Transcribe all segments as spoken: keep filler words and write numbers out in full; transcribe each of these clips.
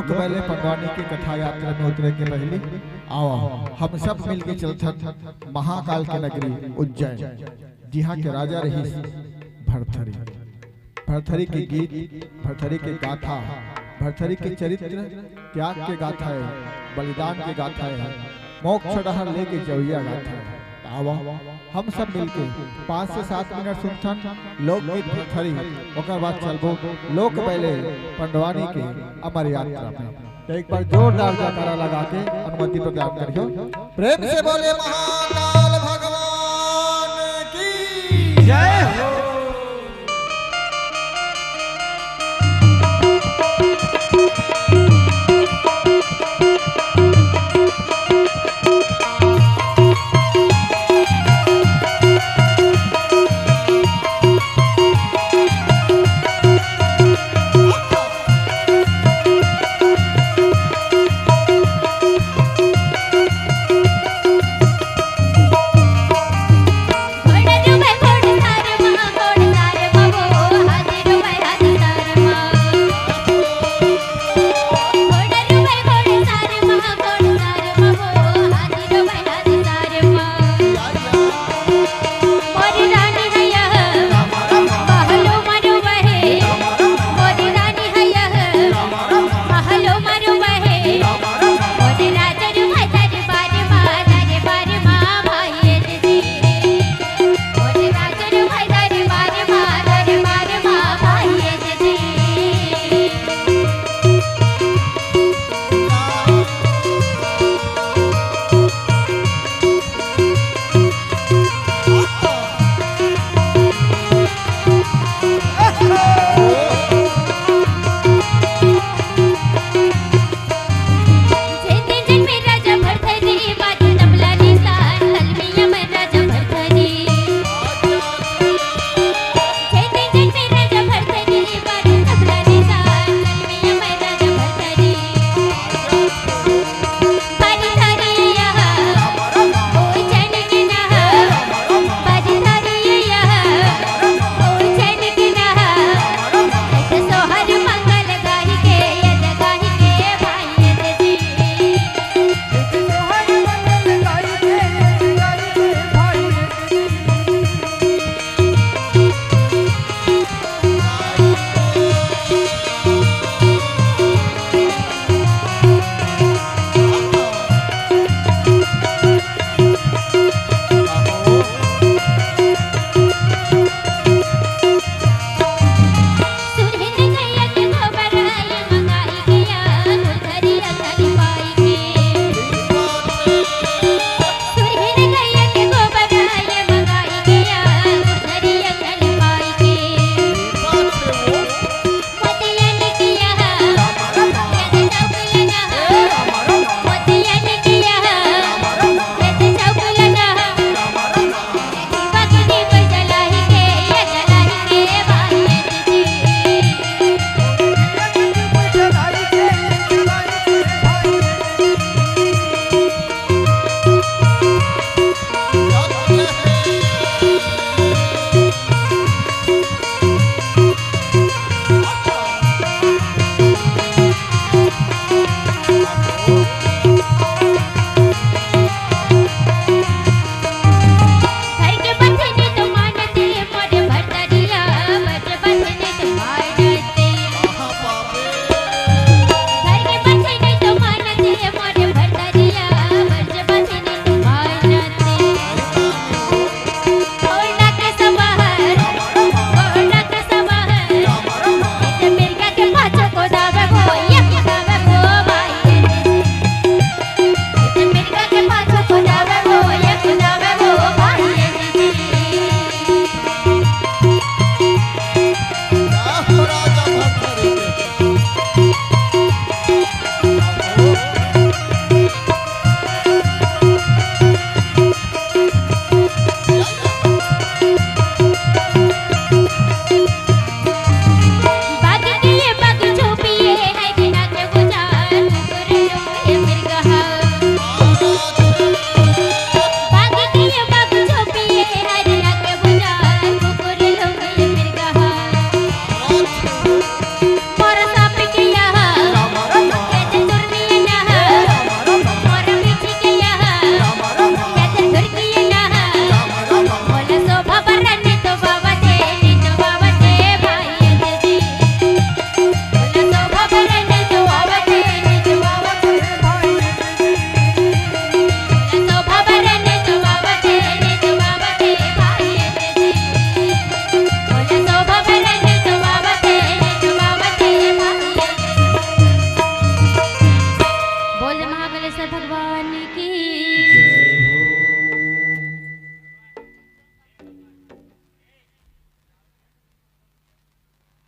लोक बइले पंडवानी के कथा यात्रा में उतरे के पहिली आवा, हम सब मिलके चलथन महाकाल के नगरी उज्जैन, जिहाँ के राजा रहिस भरथरी। भरथरी के गीत, भरथरी के गाथा, भरथरी के चरित्र, त्याग के गाथा हे, बलिदान के गाथा हे, मोक्ष डहर लेके जवइया गाथा हे। त आवा, हम सब मिलके पाँच से सात मिनट सुनथन लोकगीत भरथरी, ओकर बाद चलबो लोक बइले पंडवानी के अमर यात्रा में। त एक बार जोरदार जयकारा लगा के अनुमति प्रदान करियो। प्रेम से बोले महाकाल भगवान की जय हो।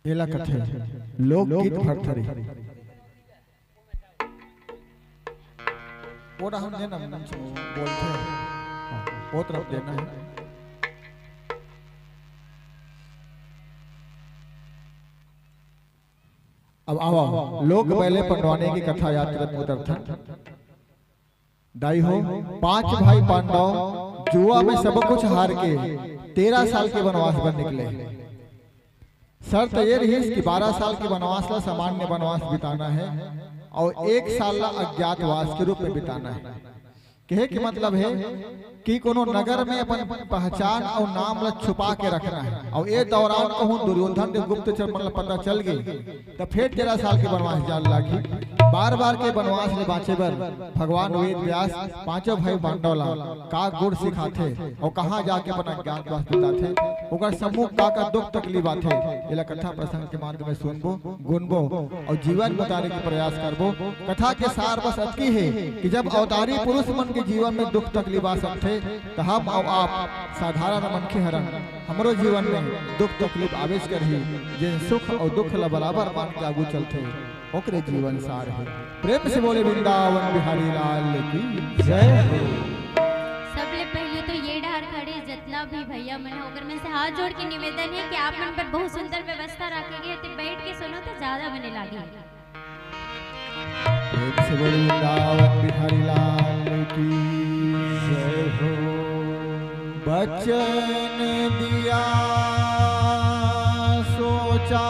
एला कथे लोकगीत भरथरी। वो डहर दे ना, मन से बोलथे। हाँ, वो तरफ देना है। अब आओ, लोक बैले पंडवानी के कथा याद करत उतरथन। दाई हो, पांच भाई पांडव जुआ में सब कुछ हार के तेरह साल के वनवास बर निकले। शर्त ये रहिस कि बारह साल के वनवास ला सामान्य वनवास बिताना है और एक साल ला अज्ञातवास के रूप में बिताना है। कहे के मतलब है कि कोनो नगर में अपन पहचान और नाम ला छुपा के रखना है और ये दौरान कहूँ दुर्योधन के गुप्तचर मन ला पता चल गई, त फेर तेरह साल के वनवास जाए ल लागही। बार बार के वनवास ले बांचे बर भगवान वेद व्यास पांचों भाई पांडव ला का गुण सिखाथे और कहाँ जाके अपन अज्ञातवास बिताथे, ओकर सम्मुख का का दुख तकलीफ आथे, एला कथा प्रसंग के माध्यम में सुनबो, गुनबो और जीवन में उतारे के प्रयास करबो। कथा के सार बस अतकी है कि जब अवतारी पुरुष मन के जीवन में दुख तकलीफ आ सकथे, त हम और आप साधारण मनखे हरन। हमरो जीवन में दुख तकलीफ आवेच करही, जेन सुख और दुख ला बराबर मान के आगू चलथे, ओकरे जीवन सार हे। प्रेम से बोले वृंदावन बिहारी लाल की जय हो। सबले पहले तो ये डहर खड़े जितना भी भैया मन है, ओकर में से हाथ जोड़ के निवेदन है कि आप मन पर बहुत सुंदर व्यवस्था रखे गए, तो बैठ के सुनो तो ज्यादा बने लागे। प्रेम से बोले वृंदावन बिहारी लाल की जय हो। वचन दिया सोचा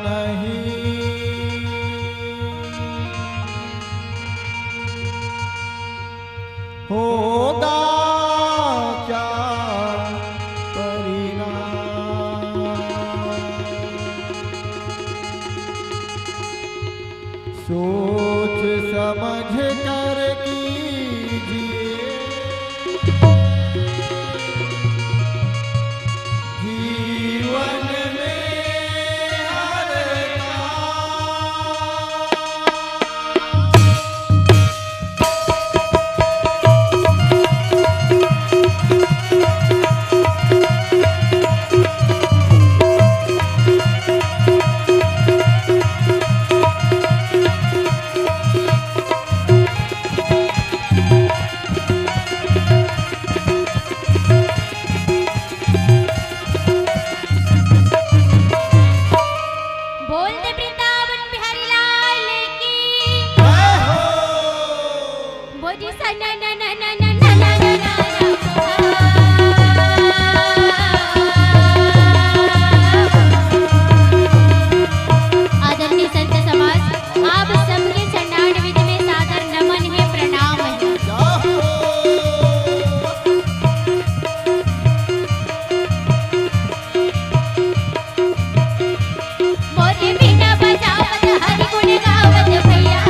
नहीं, होगा क्या परिणाम। सोच समझ कर कीजिए जीवन में हर काम। बोल दे वृंदावन बिहारी लाल की। बोली सा ना ना ना ना ना ना ना ना ना। आदरणीय संत समाज, आप सबके चरणारविंद में सादर नमन है, प्रणाम है। मोरे बीना बजावत हरि गुण गावत भैया।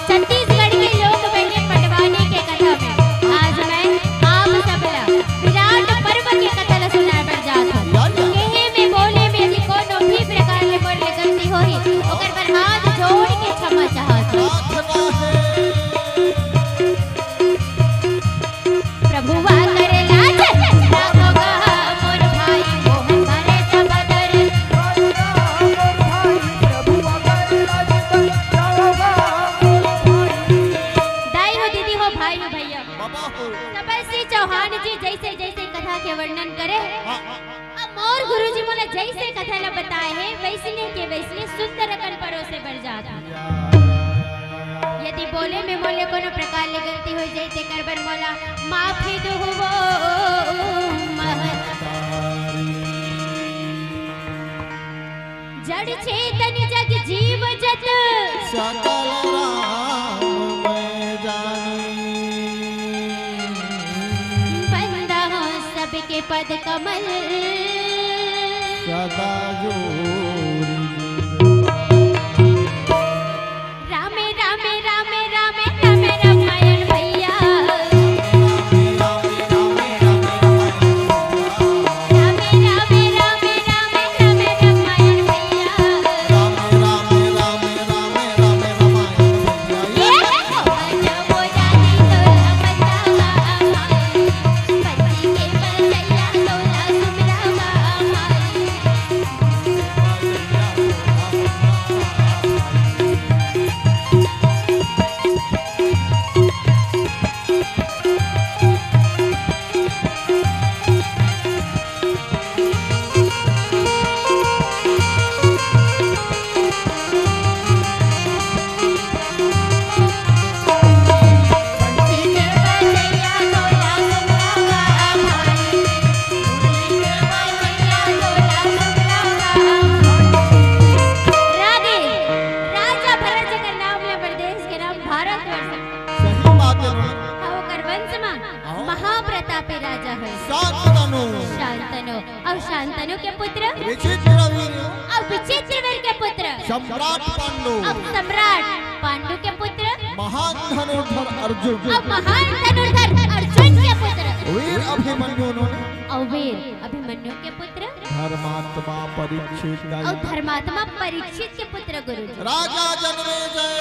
छत्तीसगढ़ के लोक बैले पंडवानी के कथा में आज मैं आप सब ला विराट पर्व के कथा ला सुनाए बर जात हूँ। कहे में बोले में यदि कोनो भी प्रकार ले मोर ले गलती होही, ओकर बर हाथ जोड़ के क्षमा चाहत हूँ। प्रार्थना है। प्रभुवा करे लाज, राघवा मोर भाई, मोहन भरे सब दर। दाई हो, दीदी हो, भाई हो, भैया। बाबा हो। तपस्वी चौहान जी जैसे जैसे कथा के वर्णन करे, हाँ। अब मोर गुरुजी मोला जैसे कथा ला बताए हे, वैसने के वैसने सुंदर अकन परोसे बर जात हे। यदि बोले में मोले कोनो प्रकार ले गलती हो जाए, तेकर बर मोला माफी दुहु वो महतारी। जड़ चेतन जग जीव जत सकल राम मैं जानी। बंदा हूँ सबके पद कमल सदा जोरी। रामे रामे रामे रामे रामे रामायण भैया। रामे रामे रामे रामे रामे रामे रामायण भैया। ये है। सही बात हे। हाँ, ओकर वंश मा हाँ। महाप्रतापी राजा हे। शांतनु। शांतनु। अउ शांतनु के पुत्र? विचित्रवीर्य। अउ विचित्रवीर्य के पुत्र? सम्राट पांडु। अउ सम्राट पांडु के पुत्र? महान धनुर्धर अर्जुन। अउ महान धनुर्धर अर्जुन के पुत्र? वीर अभिमन्यु। अउ वीर अभिमन्यु के पुत्र? धर्मात्मा परीक्षित। अउ धर्मात्मा परीक्षित के पुत्र गुरुजी। राजा जनमेजय।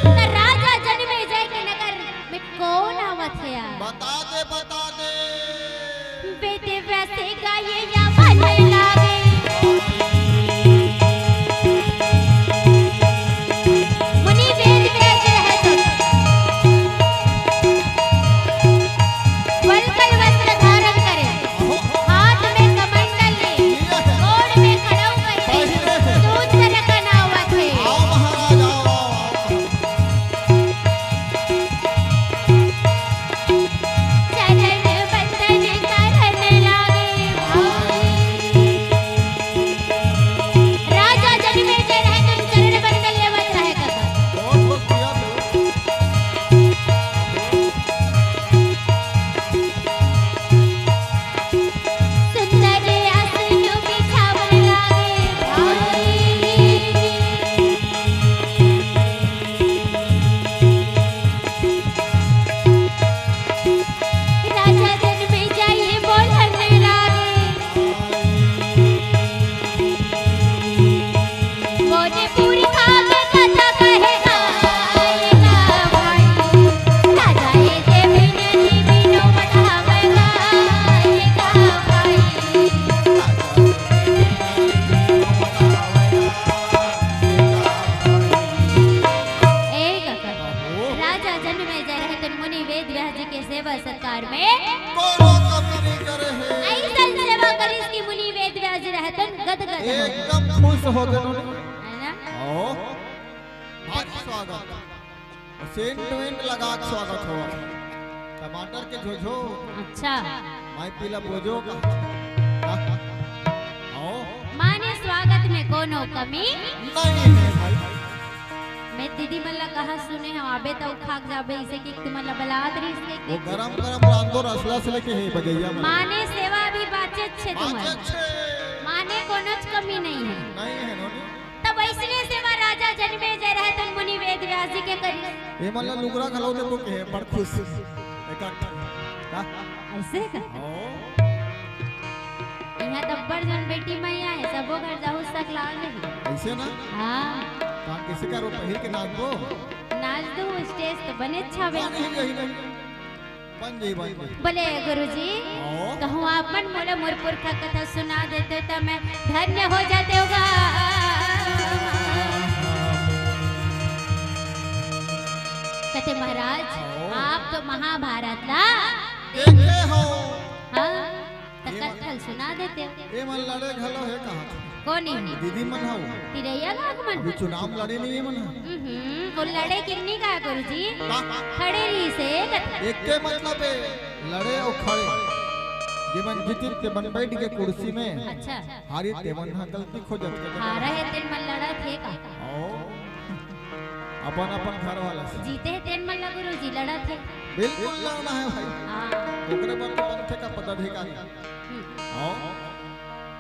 त राजा जनमेजय के नगर में कोन आवत हे यार? बता दे, बता दे। वेद व्यास गाए या मन लागे। मुनि वेद व्यास रहे तो वलकल वस्त्र धारण करे, हाथ में कमंडल ले, गोड़ में खड़ाऊ पहिरे, सूत पर रखना हुआ थे। आओ महाराज, आओ, आओ, आओ। चरण बंदन करन लागे भाई। राजा जनमेजय रहे तो चरण बंदन लेवत रहे कका। बहुत बहुत किया तो। सुंदर आसन बिछावन लागे भाई। राजा जनमेजय बोलन लागे। मोरे पुरखा के कथा कहे गाएगा भाई। राजा ये जे बिनती बिनो मधावेगा, ये का भाई। ए कका, राजा जनमेजय रहे तो मुनि वेद व्यास जी के सेवा सत्कार में कोनो कमी नहीं करे हे। ऐसन सेवा करिस कि मुनि वेद व्यास जी रहे तो गदगद हो। एकदम खुश हो गए उन्होंने। है ना? आओ। भारी स्वागत। सेंट वेंट लगा के स्वागत हो। टमाटर के झोझो। अच्छा। माई पीला बोझो का। आओ। माने स्वागत में कोनो कमी? नहीं है भाई। मैं दीदी मन ला कहा सुने हंव, आबे त उ खा के जाबे, इसे कि तुमन ला बलात रहिस के वो गरम गरम रांधो रसला से लेके हे बजैया मन। माने सेवा भी बाचे छे तुमन। बाचे छे। माने कोनोच कमी नहीं है। नहीं है नोनी। तब ऐसने सेवा राजा जनमेजय रहे तो मुनि वेद व्यास जी के करी। ये मन ला लुगरा घलो दे तो के बड़ खुश। एक आध। का? ऐसे का? ओ। इहाँ त अब्बड़ झन बेटी मैया हे, सबो घर जाहू सकलाल रही। ऐसे ना? हाँ। तो आप किसी का रूप पहिर के नाच दो? नाच दो, स्टेज तो बने अच्छा बे। हाँ, नहीं, यही नहीं। बन जाई, बन जाई। बोले गुरुजी, ओ। कहूँ आप मन मोला मोर पुरखा कथा सुना देते त मैं धन्य हो जाते होगा। कहते महाराज, ओ। आप तो महाभारत ला देखे हो। हाँ। त कथा ल सुना देते। ए मन लड़े घलो हे कहा? कोनी? दीदी मन हव। तिरैया गाँव मन? अभी चुनाव लड़े नहीं ये मन ह। हम्म, वो लड़े किन्नी का गुरुजी? का? खड़े रहिसे कथा। एक के मतलब है, लड़े अउ खड़े। जे मन जीतिस ते मन बैठ के कुर्सी में। अच्छा। हारी ते मन ह गलती खोजत के। हारा हे तेन मन लड़त हे का? ओ। अपन अपन घर वाला से। जीते हे तेन मन ला गुरुजी लड़त हे। बिल्कुल लड़ना है भाई। हाँ। ओकरे बर तो बनथे का पदाधिकारी। हम्म। हाँ।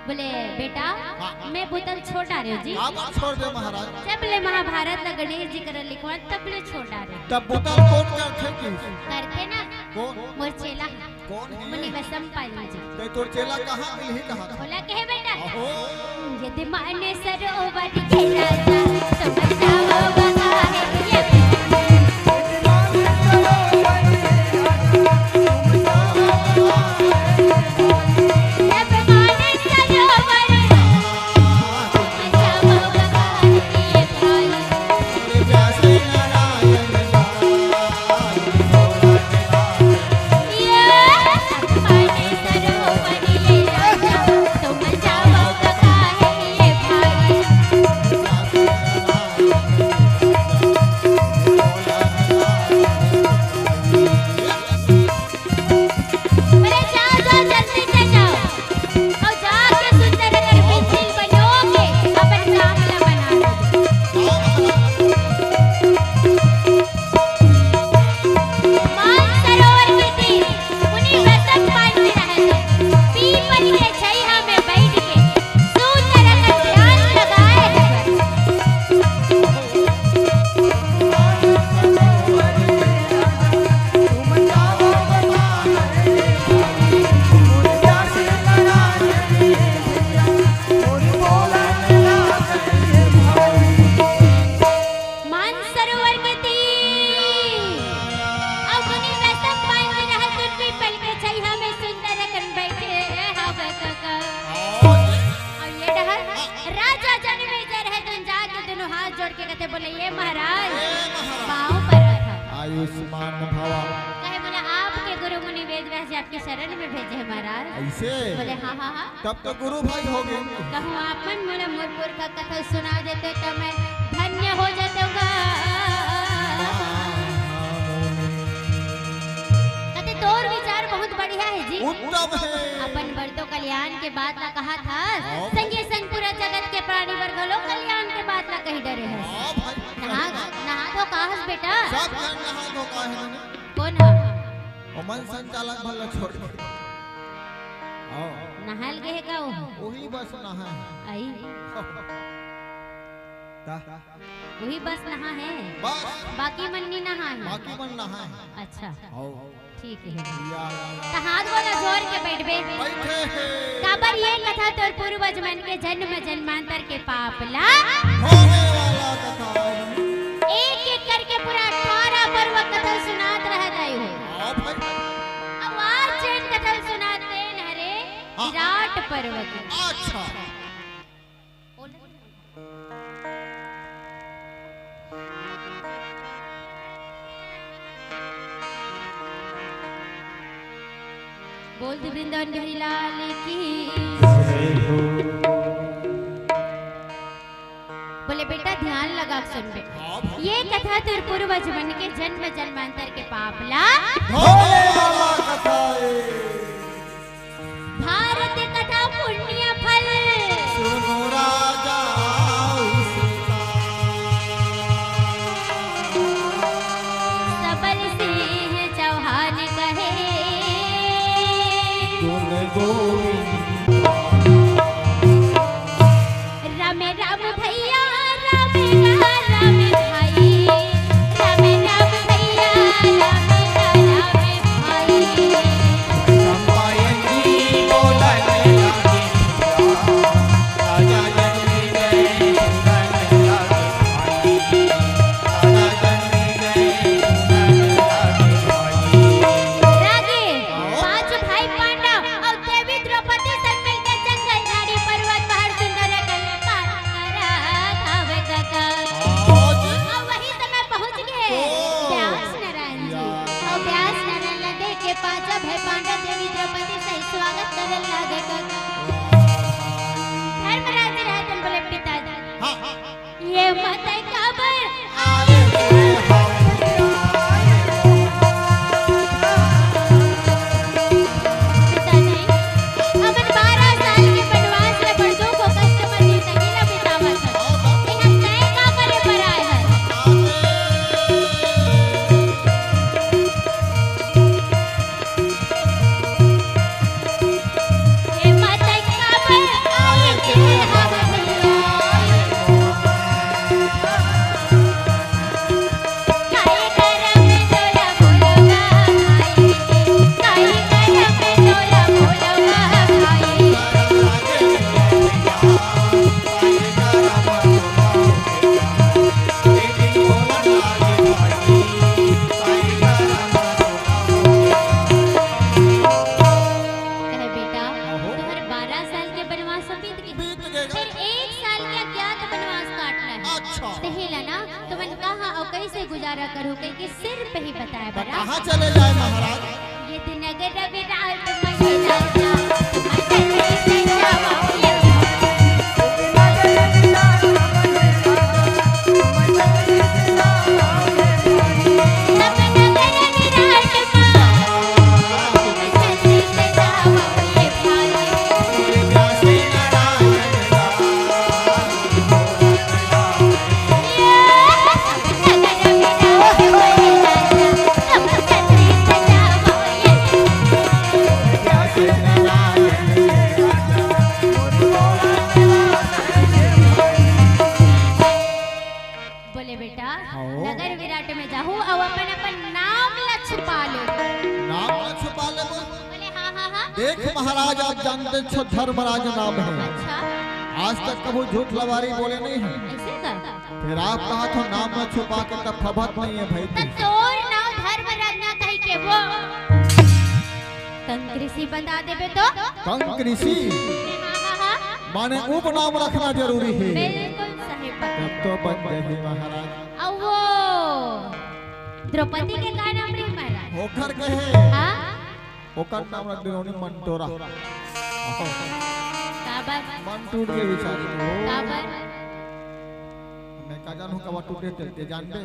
बोले, "बेटा, हाँ। मैं बुतल छोड़ डारे हूँ जी।" आप छोड़ दे महाराज। जब ले महाभारत ला गणेश जी करा लिखवा, तब ले छोड़ डारे। तब बुतल कौन करथे की? करथे ना। कौन? मोर चेला। कौन है? मुनि वैशंपायन जी। ते तोर चेला कहाँ मिलही कहाँ? बोला, "कहे बेटा।" अहो। यदि माने सरोवर के राजा, तो बताओ बता है ये मान भावा। कहे बोले, "आपके गुरु मुनि वेद व्यास जी आपके शरण में भेजे हैं महाराज।" ऐसे? बोले, "हाँ, हाँ, हाँ।" तब तो गुरु भाई हो गए। कहूँ आप मन मोला मोर पुरखा कथा सुना देते तो मैं धन्य हो जाते गा। कहते, "तोर विचार बहुत बढ़िया है जी।" उत्तम है। अपन बर तो कल्याण के बात ला कहा था, हाँ। संगे संग पूरा जगत के प्राणी बर घलो कल्याण के बात ला कही डरे है। हाँ भाई। नहा, नहा धो काहस बेटा? सब झन नहा धो काहे ना? कौन है? ओमन संचालक भला छोड़ के। हाँ। नहाल गए का वो? वही बस नहा है। आई। का? वही बस नहा है? बस। बाकी मन नहीं नहा है? बाकी मन नहा है। अच्छा। हाँ। ठीक है। या, या, या। तो हाथ बोला जोर के बैठ बे। बैठे हैं। काबर ये कथा तोर पूर्वज मन के जन्म जन्मांतर के पाप ला। होने वाला कथा है। एक एक करके पूरा अठारह पर्व कथा सुनात रह जाई हो। हाँ भाई। अब आज जेन कथा सुनाते न रे, हाँ। विराट पर्व के। अच्छा। बोल दे वृंदावन बिहारी लाल की। बोले, "बेटा, ध्यान लगा के सुन बे। ये कथा तोर पूर्वज मन के जन्म जन्मांतर के पाप ला।" भोले बाबा कथा है। भारत कथा पुण्य फल। सुनो राजा उसका। सबल सिंह चौहान कहे। गुण गोविंद। राम राम भैया, राम राम भाई, राम राम भैया, राम राम भाई। रागे, पांच भाई पांडव अउ देवी द्रौपदी संग मिलके जंगल, झाड़ी, पर्वत, पहाड़, सुंदर जंगल में पार करत हवे कका। अउ वही समय पहुंच गए व्यास नारायण जी। अउ व्यास नारायण ला देख के पांच भाई पांडव देवी द्रौपदी सहित स्वागत करे लागे कका। धर्मराज जी रहते बोले, "पिताजी।" हाँ, हाँ। ये मत काबर आए थे हम। पिताजी, हमन बारह साल के बनवास ले बड़ दुख अउ कष्ट म जिंदगी ल बितावत हन। ये हम तय का करे बर आए हन? कहे, "बेटा, हाँ हो। तुम्हारे बारह साल के बनवास बीत गए, बीत गए। फिर एक साल के अज्ञात बनवास काटना है। अच्छा। तहेला ना, तो मन कहाँ अउ कैसे गुजारा करूँ, कह के सिर पे ही बताया बड़ा।" कहाँ चले जाए महाराज? ये दिन अगर विराट महिला बोले, "बेटा, हाँ। नगर विराट में जाहू अउ अपन, अपन नाम ला छुपा ले।" नाम ला छुपा ले? बोले, "हाँ, हाँ, हाँ।" देख महाराज, आप जानते छो धर्मराज नाम है। अच्छा। आज तक कभू झूठ लबारी बोले नहीं है। ऐसे का? फिर आप कहा थो नाम न छुपा के तब फबत नहीं है भाई। तब तोर नाम धर्मराज ना कही के वो कंकृषि बता देबे तो? कंकृषि? हाँ, हाँ, हाँ। माने उपनाम रखना जरूरी है। बिल्कुल सही बात। तब तो बन जाही महाराज। अब वो द्रौपदी के का नाम रही महाराज? ओकर कहे। हाँ? ओकर नाम रख दे नोनी मंटोरा। काबर? मन टूट के बेचारी हो। काबर? मैं का जानहूँ कब टूटे तेल के जान दे।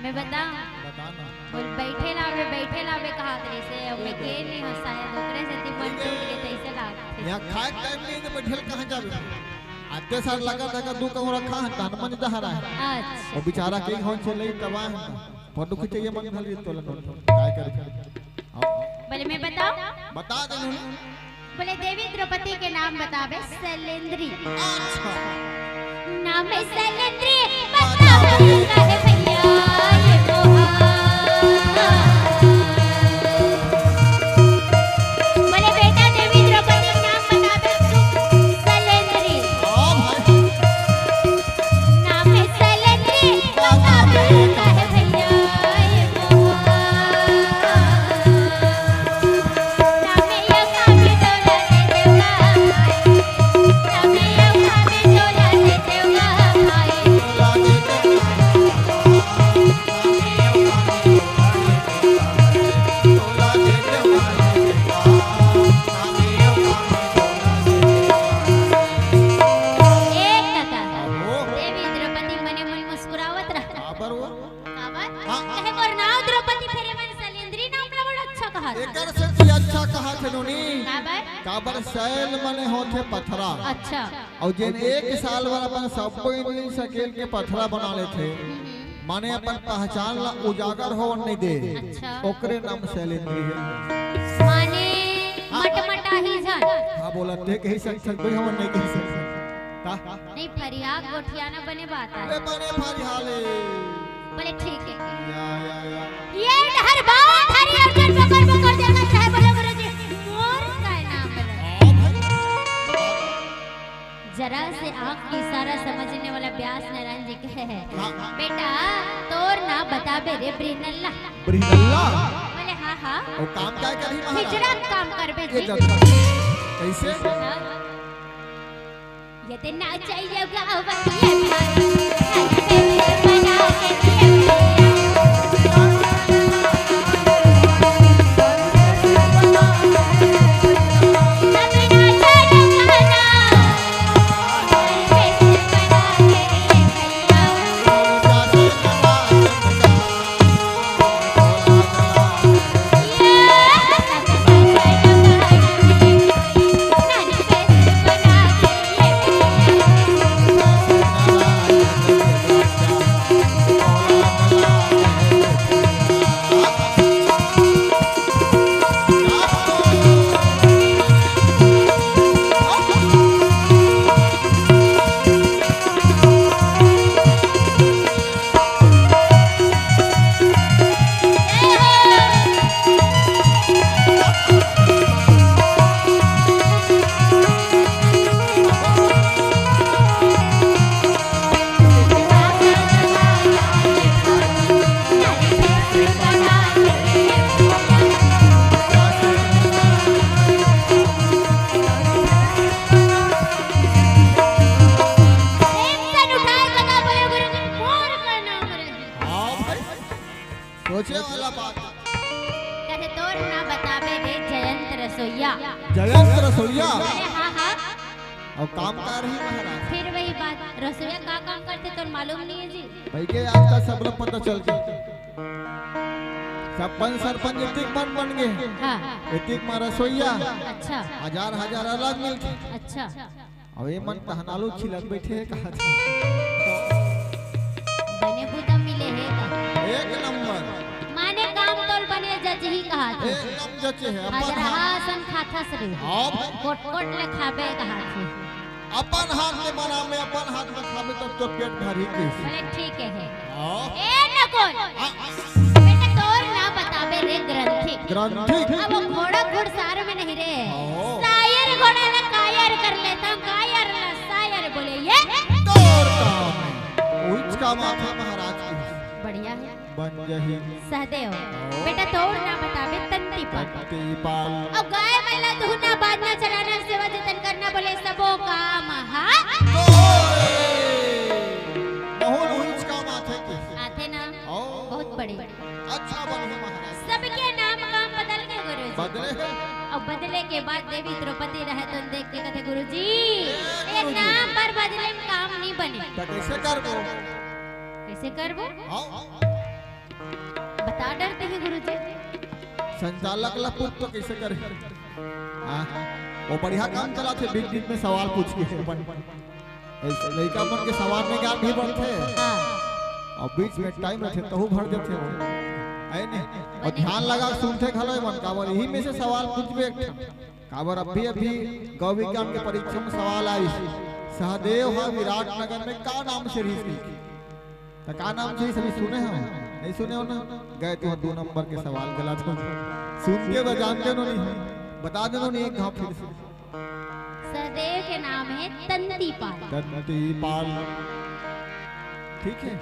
मैं बताऊँ? बता ना। बोल, "बैठे लावे, बैठे लावे," कहा तेरे से, अब मैं के नहीं हो, शायद ओकरे से मन टूट के तैसे लागथे। यहाँ खाए टाइम नहीं तो बैठल कहाँ जावे? आते सार लगा था दू कहूँ रखा है, तन मन दहरा है। अच्छा। वो बेचारा के हो चले तबाह है। फोटो खींचे ये मन भर ये तोला नोट। काय कर? बोले, "मैं बताऊं?" बता दे नोनी। बोले, "देवी द्रौपदी के नाम बतावे, शैलेंद्री।" अच्छा। नाम है शैलेंद्री, बतावे काहे भैया ये मोहा। बोले, "बेटा, देवी द्रौपदी के नाम बतावे, शैलेंद्री।" हाँ भाई। नाम है शैलेंद्री, बतावे काहे भैया ये मोहा। नाम है ये काफी डोला दे देवा। ए काका, देवी द्रौपदी मने मन मुस्कुरावत रहा। काबर वो? काबर? हाँ। कहे मोर नाव द्रौपदी फेरे मन शैलेंद्री नाम ला बड़ा अच्छा कहा था। एकर से भी अच्छा कहा थे नोनी। काबर? काबर शैल मने होथे पथरा। अच्छा। अउ जेन एक साल बर अपन सब्बो इंद्री सकेल के पथरा बना लेथे, माने अपन पहचान ला उजागर होवन नहीं दे, अच्छा। ओकरे नाम शैलेंद्री है। माने हाँ। मटमटाही झन। हाँ, बोला, ते कही सक, सक, भाई, हमन नहीं कही सक, सक। का? नहीं, फरिया गोठियाना बने बात है। अरे, बने फरिया ले। बोले, "ठीक है।" या, या, या। ये डहर बात हरी अर्जुन बकर बकर देखत रहे, बोले, "गुरुजी, मोर का नाम है?" हाँ, भाई। जरा से आँख के इशारा समझने वाला व्यास नारायण जी कहे, हाँ। "बेटा, तोर नाम बताबे रे बृहनल्ला।" बृहनल्ला? बोले, "हाँ, हाँ।" वो काम काय करही महाराज? हिजड़ा काम करबे ये जी। जब तक कैसे? हाँ। ये ते नाचैया गावैया भाई, बना के दिया। Tension उठाए बता बोले गुरु जी, मोर का नाम रही। हाँ भाई, सोचे वाला बात। कहे तोर ना बताबे रे जयंत रसोईया। जयंत रसोईया? अरे हाँ, हाँ। अउ काम का रही महाराज? फिर वही बात, रसोईया का काम करथे तोर मालूम नहीं है जी? भाई के आजकल सब लोग पता चल के। सब पंच सरपंच एतिक मन बन गे। हाँ। एतिक मा रसोईया। अच्छा। हजार हजार अलग मिलथे। अच्छा। अउ ये मन तहनालू छिलक बैठे हे कहा था। बने बुता मिले हे का? एक नंबर। माने काम तोल बने जजही कहा था। एकदम जचे हे, अपन अजरहा हाथ। असन खाथस रे। हाँ भाई। कोट कोट ले खाबे कहा था। अपन हाथ ले बनाबे, अपन हाथ ले खाबे, तब तो पेट भरी किस। बोले, "ठीक है।" हाँ। ए नकुल। हाँ। बेटा, तोर ना बताबे रे ग्रंथी। ग्रंथी। अब वो घोड़ा घुड़सार में नहीं रे। हाँ। सायर घोड़ा ला कायर कर लेता हूँ, कायर ला सायर बोले ये। तोर काम है। उहिच काम आथे महाराज की। बढ़िया है। बन जही। सहदेव, बेटा तोर ना बताबे तंती पाल। तंती पाल। अब गाय मन ला दूहना, बांधना, चराना, सेवा जतन करना बोले सबो काम हा। ओए! बहुत उहिच काम आथे के। आथे ना? ओ। बहुत अच्छा बनही महाराज। सबके नाम काम बदल गे गुरुजी। बदले हे। अउ बदले के बाद देवी द्रौपदी रहत उन देख के कथे, "गुरुजी, ए ये गुरुजी। नाम बर बदले में काम नहीं बने।" त कइसे करबो? कइसे करबो? हाँ। बता डरते हैं गुरुजी। संचालक ला पूछ तो कइसे करे? हाँ, वो बढ़िया काम चलाथे, बीच बीच में सवाल पूछ के अपन। ऐसे लइका मन के सवाल में ज्ञान भी बढ़थे। हाँ। अउ बीच में टाइम रथे, तहू भर देथे वो। है नहीं? अउ बने। ध्यान लगा के सुनथे घलो मन, काबर इही में से सवाल पूछबे एक ठन। काबर अभी अभी गौ विज्ञान के परीक्षा में सवाल आइस, सहदेव हा विराट नगर में का नाम से रहिस? त का नाम से रहिस, अभी सुने हो? नहीं सुने हो ना? गए तुँहर दू नंबर के सवाल गलत हो। सुन के बजान देनो नहीं, बता देनो नहीं एक घाव फिर से। सहदेव के नाम हे तंतीपाल। तंतीपाल। ठीक है,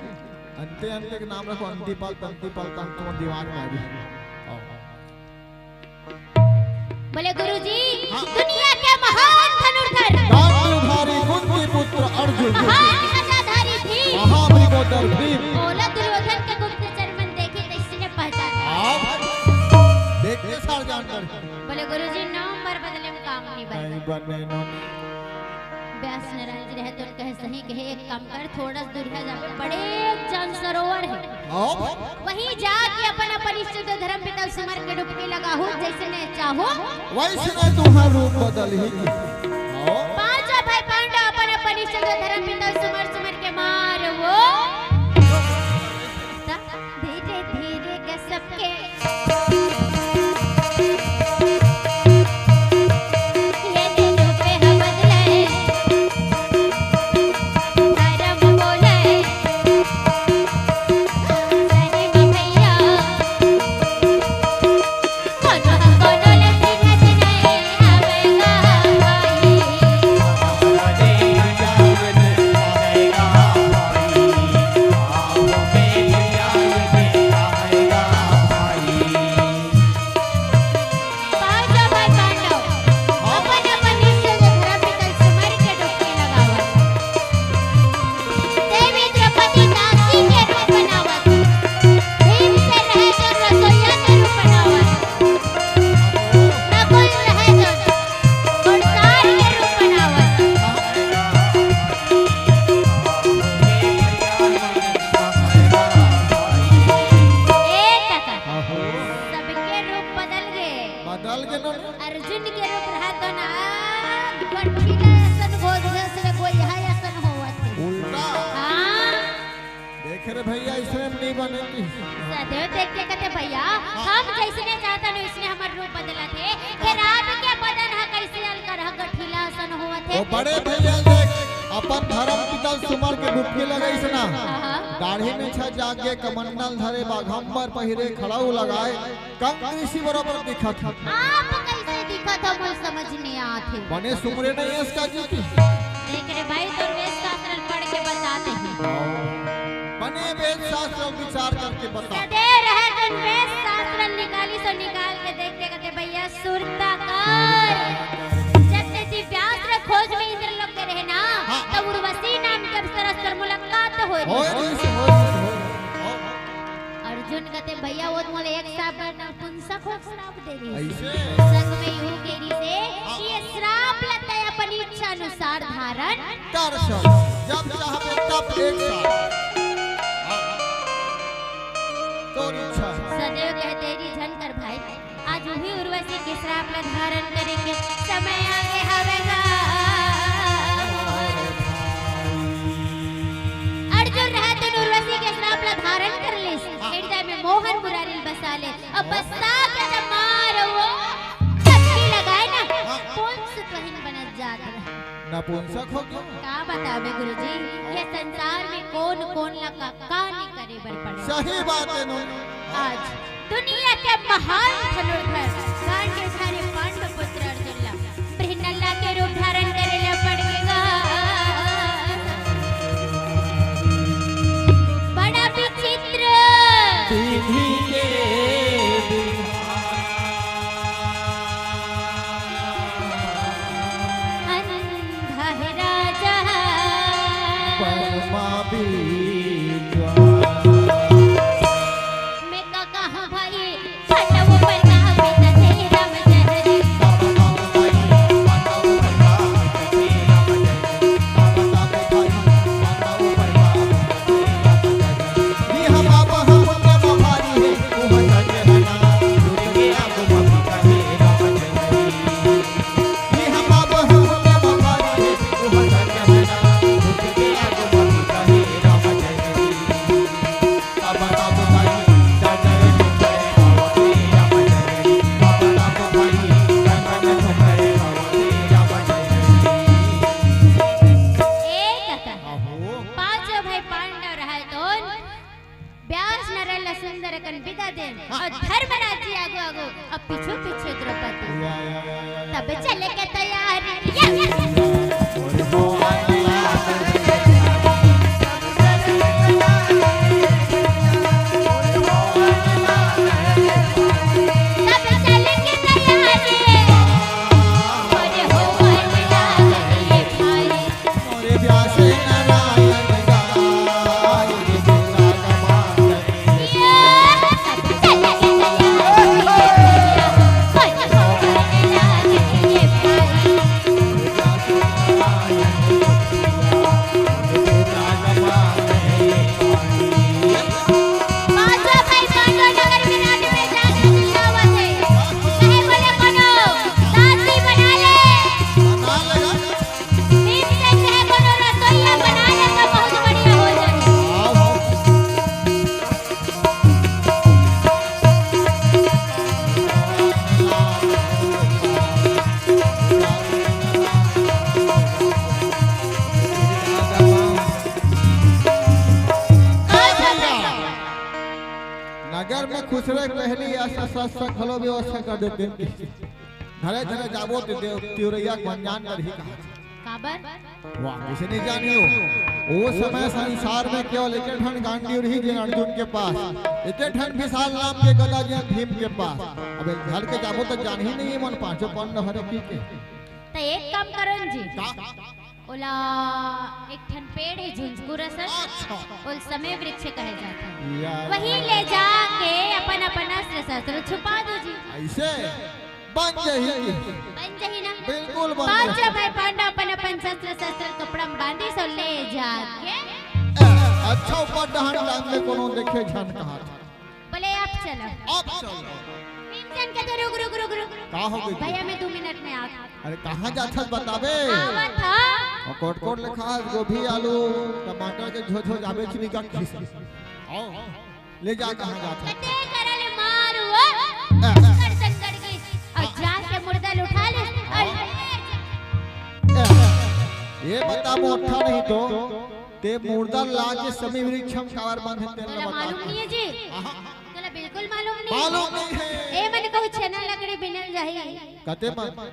अंते अंते के नाम रखो, अंतीपाल, तंतीपाल, तंग तुम्हारे दिमाग में आ रही। आओ। बोले गुरुजी, हाँ। दुनिया के महान धनुर्धर, धनुर्धारी कुंती पुत्र अर्जुन, महान गदाधारी भीम, महामृगोदर भीम। बोला दुर्योधन के गुप्तचर मन देखे त इसने पहचान। आप देख के सार जान कर। बोले गुरुजी, नाम बर बदले में काम नहीं बने। नहीं बने ना। व्यास नारायण जी रहे तो कहे, "सही कहे, एक काम कर, थोड़ा सा दूरिया जाके बड़े एक जान सरोवर है, हाँ। वहीं जाके अपन अपन इष्ट देव धर्म पिता सुमर के डुबकी लगाहू, जैसने चाहो वैसने तुँहर रूप बदलही।" हाँ। पांचों भाई पांडव अपन अपन इष्ट देव धर्म पिता सुमर सुमर के मार वो धीरे धीरे गसब के। ये दिल पे हम बदले, धर्म बोले, सही में भैया। नकुल रहे तो घुड़सार के रूप बनावत। ए काका, आहो। सबके रूप बदल गे। बदल गे ना। अर्जुन के रूप रहा तो ना, गठिला असन गोधस में कोई है असन होवत हे। उल्टा। हाँ। देख रे भैया, इसने नहीं बने की। सदैव देख के कहते, "भैया, हाँ। हम जैसने चाहता नहीं, इसने हमार रूप बदलत हे। फिर आपके बदन हा कैसे अलकर हा गठिला असन होवत हे?" वो बड़े भैया देख, अपन धर्म पिता सुमर के डुबकी लगाइस ना। हाँ, हाँ। दाढ़ी में छा जाके कमंडल धरे, बाघंबर पहिरे, खड़ाऊ लगाए, कंक ऋषि बरोबर दिखत हे। आप कैसे दिखत हो, मोर समझ नहीं आत हे। बने सुमरे नहीं है इसका जी की। देख रे भाई, तोर वेद शास्त्र पढ़ के बताते हैं। बने वेद शास्त्र विचार करके बता। सदैव रहे जन वेद शास्त्र निकाली सो निकाल के देख के कहते, "भैया सुरता कर।" जब ते दिव्यास्त्र खोज में इंद्र लोग के रहे ना, हाँ। तब उर्वशी नाम के अप्सरा से मुलाकात होय। होय, होय, होय, होय। अर्जुन कहते, "भैया वो तो मोला एक साथ नपुंसक हो श्राप दे रही।" ऐसे? संग में यूं कह रही से हाँ। कि ये श्राप ला तैं अपन इच्छा अनुसार धारण कर सक। जब चाहबे तब एक साथ। हाँ। तोर इच्छा। सदैव कहते रही झन कर भाई, आज उही उर्वशी के श्राप ला धारण करे के समय आगे हवे गा। अर्जुन रहत उर्वशी के श्राप ला धारण कर लेस, हाँ। हृदय में मोहन मुरारी ल बसा ले। अब बस्ता के जब मार वो चटकी लगाए ना, हाँ। कौन से बहिन बनत जात रहे। नपुंसक हो गया। का बतावे गुरुजी, ये संसार में कौन कौन ला का, का नहीं करे बर पड़े। सही बात है नो। आज दुनिया के महान धनुर्धर गांडीवधारी पांडु पुत्र अर्जुन ला बृहन्नला के रूप धारण करे ला पड़ गया। बड़ा विचित्र विधि के विधान। अंधा है राजा परमा विद्वान। मैं काका विदा देन। हाँ। अउ धर्मराज जी आगू आगू, अउ पीछू पीछू द्रौपदी। या, या, या, या, या। तब चले के तैयारी। या। तब चले के तैयारी। अरे हो भाई, भाई। अरे व्यास नारायण गाय। नगर में खुसरे के पहली ऐसा सस्ता घलो व्यवस्था कर देते हैं। धरे धरे जाबो ते देव तिवरैया के मन जान डरही कहा। काबर? वाह, किसे नहीं जानियो। ओ समय संसार में केवल एके ठन गांडीव रही जेन अर्जुन के पास, एके ठन विशाल नाम के गदा जेन भीम के पास। अब एक घर के जाबो तो जान ही नहीं मन पांचों पांडव हरे की के। त एक काम करो न जी। का? ओला एक ठन पेड़ हे झुंझकुर असन, अच्छा। ओल समय वृक्ष कहे जाथे। या, वही या, ले जाके अपन अपन अस्त्र शस्त्र छुपा दो जी। ऐसे? बन जाही। बन जाही ना? बिल्कुल बन पांचों जाही। भाई पांडव अपन अपन शस्त्र शस्त्र कपड़ा में बांधी सो ले जाके। ए, अच्छा ऊपर डहन टांग में कोनो देखे झन कहा। बोले, "आप चलो।" आप चलो। भीमसेन कहते, "रुक, रुक, रुक, रुक।" का हो गई? भैया, मैं दो मिनट में आता। अरे, कहाँ जाथस बताबे? आवत ह। और कोट कोट लिखा है, गोभी, आलू, टमाटर के झोझो जाबे चुनी का खीस। आओ, ले जा, कहाँ जाथस? कते करल मारू, ओ। ए। कर संकट की। और जाके मुर्दा ल उठा ले। और हाँ। ले जा। ए, ये बता, मोटा नहीं तो। ते मुर्दा ला के समी वृक्ष हम काबर बांधे, तेन तोला बता। मालूम नहीं है जी? आहा। तोला बिल्कुल मालूम नहीं। मालूम नहीं है। ए मन कहूँ छेना लकड़ी बिनल जाही। कते मन?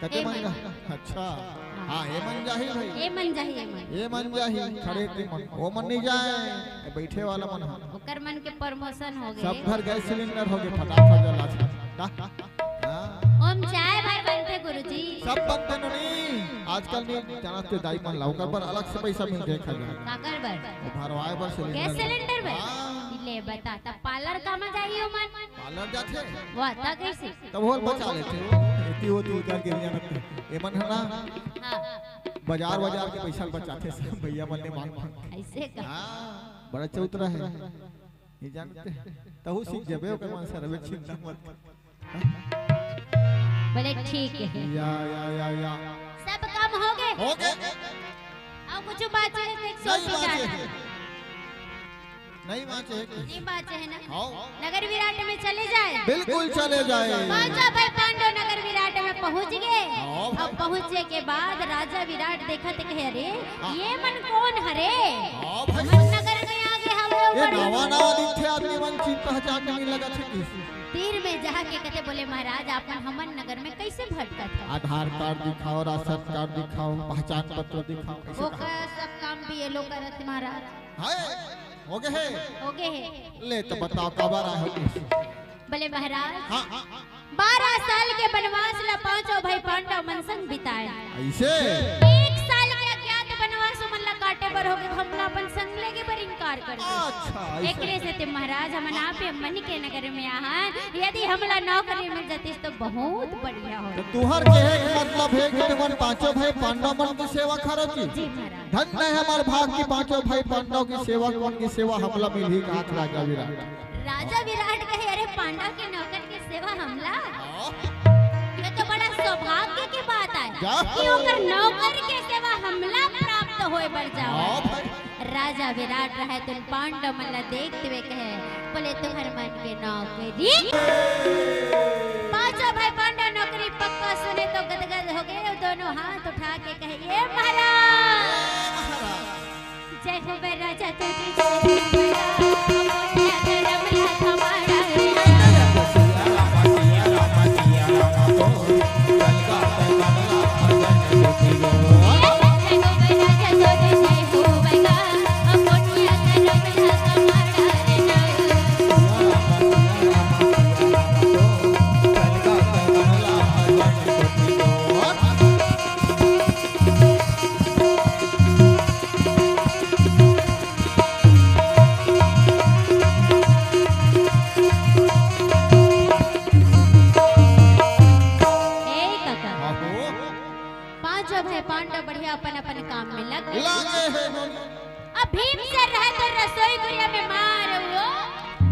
कते ए मन मन। का? अच्छा। हाँ। हाँ, ए मन जाही भाई। ए मन जाही, ए मन। ए मन जाही, खड़े ते मन। ओ मन नहीं जाए, ए बैठे वाला मन हा। ओकर मन के promotion हो गए। सब घर गैस सिलेंडर हो गए, फटाफट जला। हाँ। ओम चाय भर बनथे गुरुजी। सब बनथे नोनी। आजकल नहीं जाना ते दाई मन ला, ओकर बर अलग से पैसा मिलथे, खा जा। काकर बर? वो भरवाए बर सिलेंडर। गैस सिलेंडर बर? हाँ। ले बता, तब पार्लर कामा जाही ओमन? पार्लर जाथे? वाह, ता कैसे? तब होल बचा लेथे। एती होती उधर गिर जाना। एमन है ना? हाँ। बाजार, बाजार के पैसा बचाथे सब भैया मन ले मांग मांग। ऐसे का? हाँ, बड़ा चौतरा है। ये जानते? तहु सीख जबे ओकर मन सरवे चिंता मत कर। बोले, "ठीक है।" या, या, या, या। सब काम हो गए? हो गए। अब कुछ बाचे है, देख, नहीं सोच बाचे विचार। है। नहीं बाचे है कि? नहीं बाचे है ना? हाँ। नगर विराट में चले जाए। बिल्कुल चले जाए। पांचों भाई पांडव नगर विराट में पहुंच गए। हाँ भाई। अब पहुंचे के बाद राजा विराट देखत कहे, "अरे, हाँ। ये मन कौन हरे? हाँ भाई। हमन नगर में आ गए हवे ये ऊपर।" नवा नवा दिखथे आदमी मन, चिन्ह पहचान नहीं लगत है कि? तीर में जाके कहते, बोले, "महाराज, आप मन हमन नगर में कैसे भटकत है?" आधार कार्ड दिखाओ, राशन कार्ड दिखाओ, पहचान पत्र दिखाओ, कैसे वो कहा? का सब काम भी ये लोग करत महाराज। हाय, हो गए है? हो गए है। ले तो बताओ, काबर आए हो? बोले, महाराज, हाँ। बारह साल के वनवास ला पांचों भाई पांडव मन संग बिताए। ऐसे? एक साल के अज्ञात वनवास मन ला काटे बर होगे, हमला अपन संग लेगे बर इनकार कर दे। अच्छा, ऐसे। एकरे सेती महाराज, हमन आप मन के नगर में आहन, यदि हमला नौकरी मिल जातिस तो बहुत बढ़िया हो। तो तुहर कहे के मतलब है कि तुमन पांचों भाई पांडव मन के सेवा करो जी? जी महाराज। धन्य है हमार भाग की पांचों भाई पांडव के सेवक मन के सेवा हमला मिलही, कहा राजा विराट। राजा विराट कहे, "अरे, पांडव के नौकर के सेवा हमला?" हाँ। ये तो बड़ा सौभाग्य की बात है जा। कि ओकर नौकर के सेवा हमला प्राप्त होए बर जावय। हाँ भाई। राजा विराट रहे तो पांडव मन ला देखते हुए कहे, बोले, "तुम्हर मन के नौकरी।" पांचों भाई पांडव नौकरी पक्का सुने तो गदगद हो गए, दोनों हाथ उठा के कहे, "ये महाराज।" जय हो बे राजा तुझे, जय हो बे राजा। काम में लग गए। लागे हे नोनी। अब भीमसेन रहे तो रसोई कुरिया में मार वो।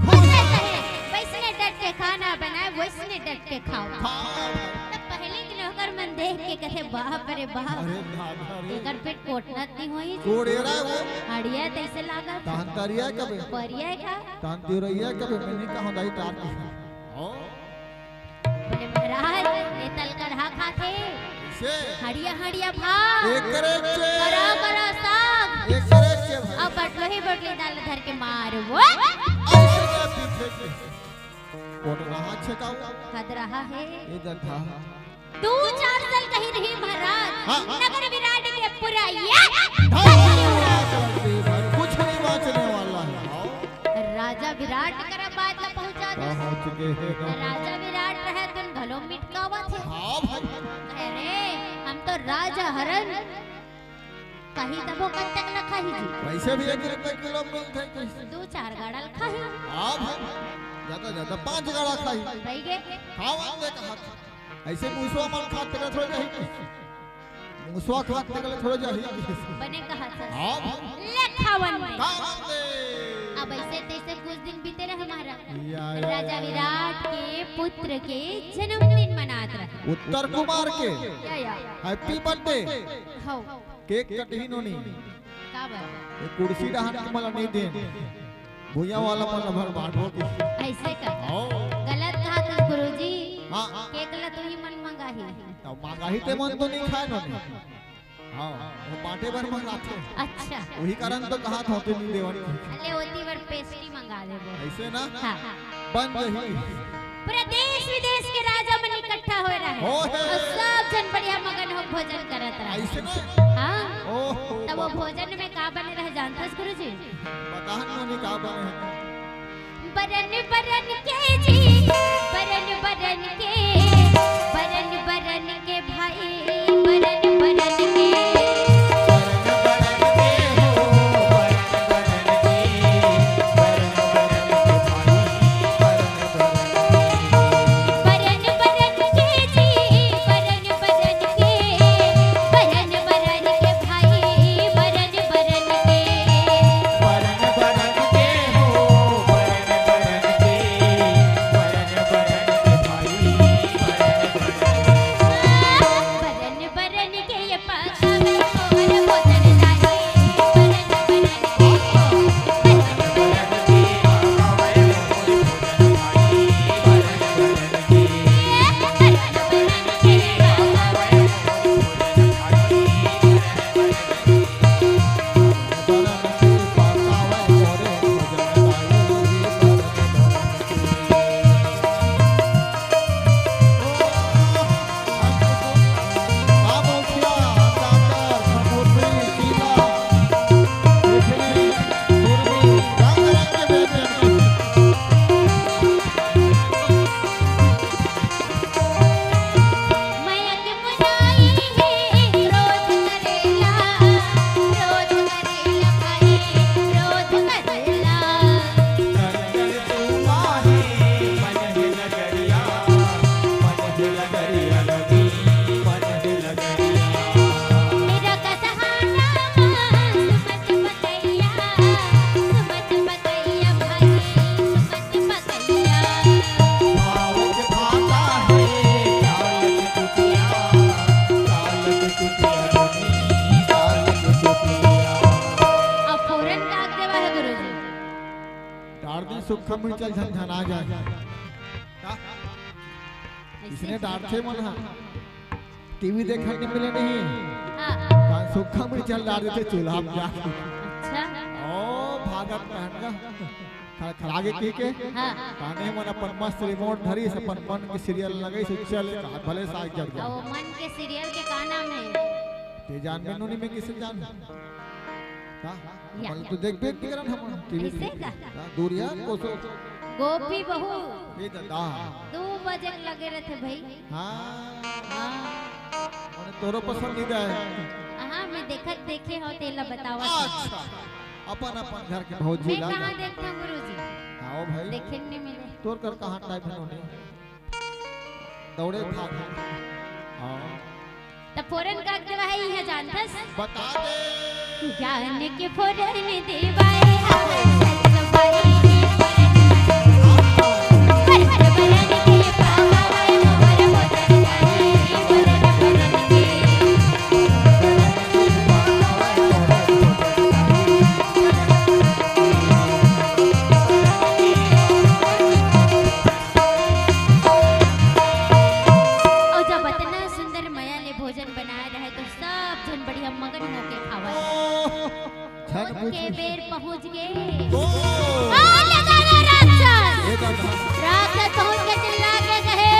खुश रहे, वैसने डट के खाना बनाए, वैसने डट के खाओ। खाओ। तब पहले दिन ओकर मन देख के कथे, "बाप रे बाप, अरे दादा रे। एकर पेट कोटना नहीं होई जी।" कोड़ेरा वो। हड़िया तैसे लागत। तहन तरिया कबे? परिया का? तहन तिरैया कबे? मैं नहीं कहूँ दाई तार की। ओ। बोले, "महाराज, ये तलकरहा खाथे। से? हड़िया, हड़िया भात। एकरे चे। करा, करा साग। एकरे चे भाई। अब बटलोही, बटली दाल धर के मार वो।" ऐसे क्या पीछे के? कोटरहा छेकाऊ। खदरहा हे। ये दधा। दू चार साल कहीं रही महाराज। हाँ। नगर विराट के पुरैया। हाँ, कुछ नहीं बाँचने वाला है। राजा विराट करा बात ला पहुँचा दे। पहुँच गए हैं। राजा विराट रहे तुन घलो मिटकावत हे। हाँ भाई। अरे, हम तो राजा हरन कही तभो कत्तक ल खाही जी। वैसे भी एक रुपए किलो मिलथे। दू चार गाड़ा ल खाही। हाँ भाई। ज्यादा, ज्यादा पाँच गाड़ा खाही। भई गे। खावन दे कहा था। ऐसे मूसवा मन खात तेकरे थोड़े जाही। मूसवा खात तेकरे थोड़े जाही। बने कहा था। हाँ भाई। ले खावन दे। खावन दे। अब ऐसे तैसे कुछ दिन बीते रहे हमारा। या, या, राजा या, या। विराट के पुत्र के जन्मदिन मनात रहे। उत्तर कुमार के। या, या। Happy birthday। हौ। केक कटही नोनी। का बात? ये कुर्सी डहान के मला नहीं दे। भुइयां वाला मन भर बांटो की। ऐसे का? हाँ। गलत कहा था गुरुजी। हाँ। केक ला तो ही मन मंगाही। तो मंगाही ते मन तो नहीं खाए नोनी। हाँ, वो बांटे बर मंगाथे। अच्छा। वही कारण तो कहा था तू नहीं देवन। अले ओती बर पेस्ट्री मंगा देबो। ऐसे ना? हाँ। बन जाही। पूरा देश विदेश के राजा मन इकट्ठा होए रहे। हो हे। अउ सब झन बढ़िया मगन हो भोजन करत रहे। ऐसे ना? हाँ। ओहो। तब वो भोजन में का बने रहे जानथस गुरुजी? बता नोनी का बने हे। बरन बरन के जी, बरन बरन के, बरन बरन के भाई, बरन बरन के। बरन बरन के जी, बरन बरन के, बरन बरन के भाई, बरन बरन के। बरन बरन के हो, बरन बरन के, बरन बरन के भाई, बरन बरन के। बरन बरन के ये पाछा में और भोजन लागे, बरन बरन के हो, बरन बरन के। अब फौरन काट देवा है गुरुजी। डार दिन सुक्खा मिर्चा झनझना जाए। का? ऐसे इसने का? डारथे मन हा। टीवी देखने मिले नहीं। हाँ। कान सुक्खा मिर्चा डार देथे चूल्हा में जाके। अच्छा। ओ, भागत पहन का। खड़खड़ा के की के? हाँ। काने मन अपन मस्त रिमोट धरी से अपन मन के सीरियल लगाई से चल का भले साग जड़ गया। ओ, मन के सीरियल के का नाम है? ते जान में नोनी में किसे जान? का? या, अपन या। तो देख बेख नहीं करन हम टीवी ऐसे में। का? का? दूरिया कोसो। गोपी बहू। ये दादा। दू बजे के लगे रहथे भाई। हाँ। हाँ। मने तोरो पसंदीदा है। हाँ, मैं देखत देखे हो तेला बतावत हूँ। अच्छा। अपन अपन घर के भौजी मैं ला कहाँ जा। देखता हूँ गुरुजी? आओ भाई। देखे नहीं मिले। तोर कर कहाँ टाइम है नोनी? दौड़े भाग। हाँ। त फोरन का देवा हे, इहाँ जानथस? बता दे। ज्ञान के फोरन देवाए हवस भाई, फोरन पर पर बरन के पावे मोर भोजन भाई, फोरन बरन के। अउ जब अतना सुंदर मया ले भोजन बनाए रहे, तो सब झन बढ़िया मगन होके खावत। ओह, झन ओके पूछू। बेर पहुंच गे। ओह। आ, ले दादा राक्षस। ए दादा। राक्षस पहुंच के चिल्ला के कहे,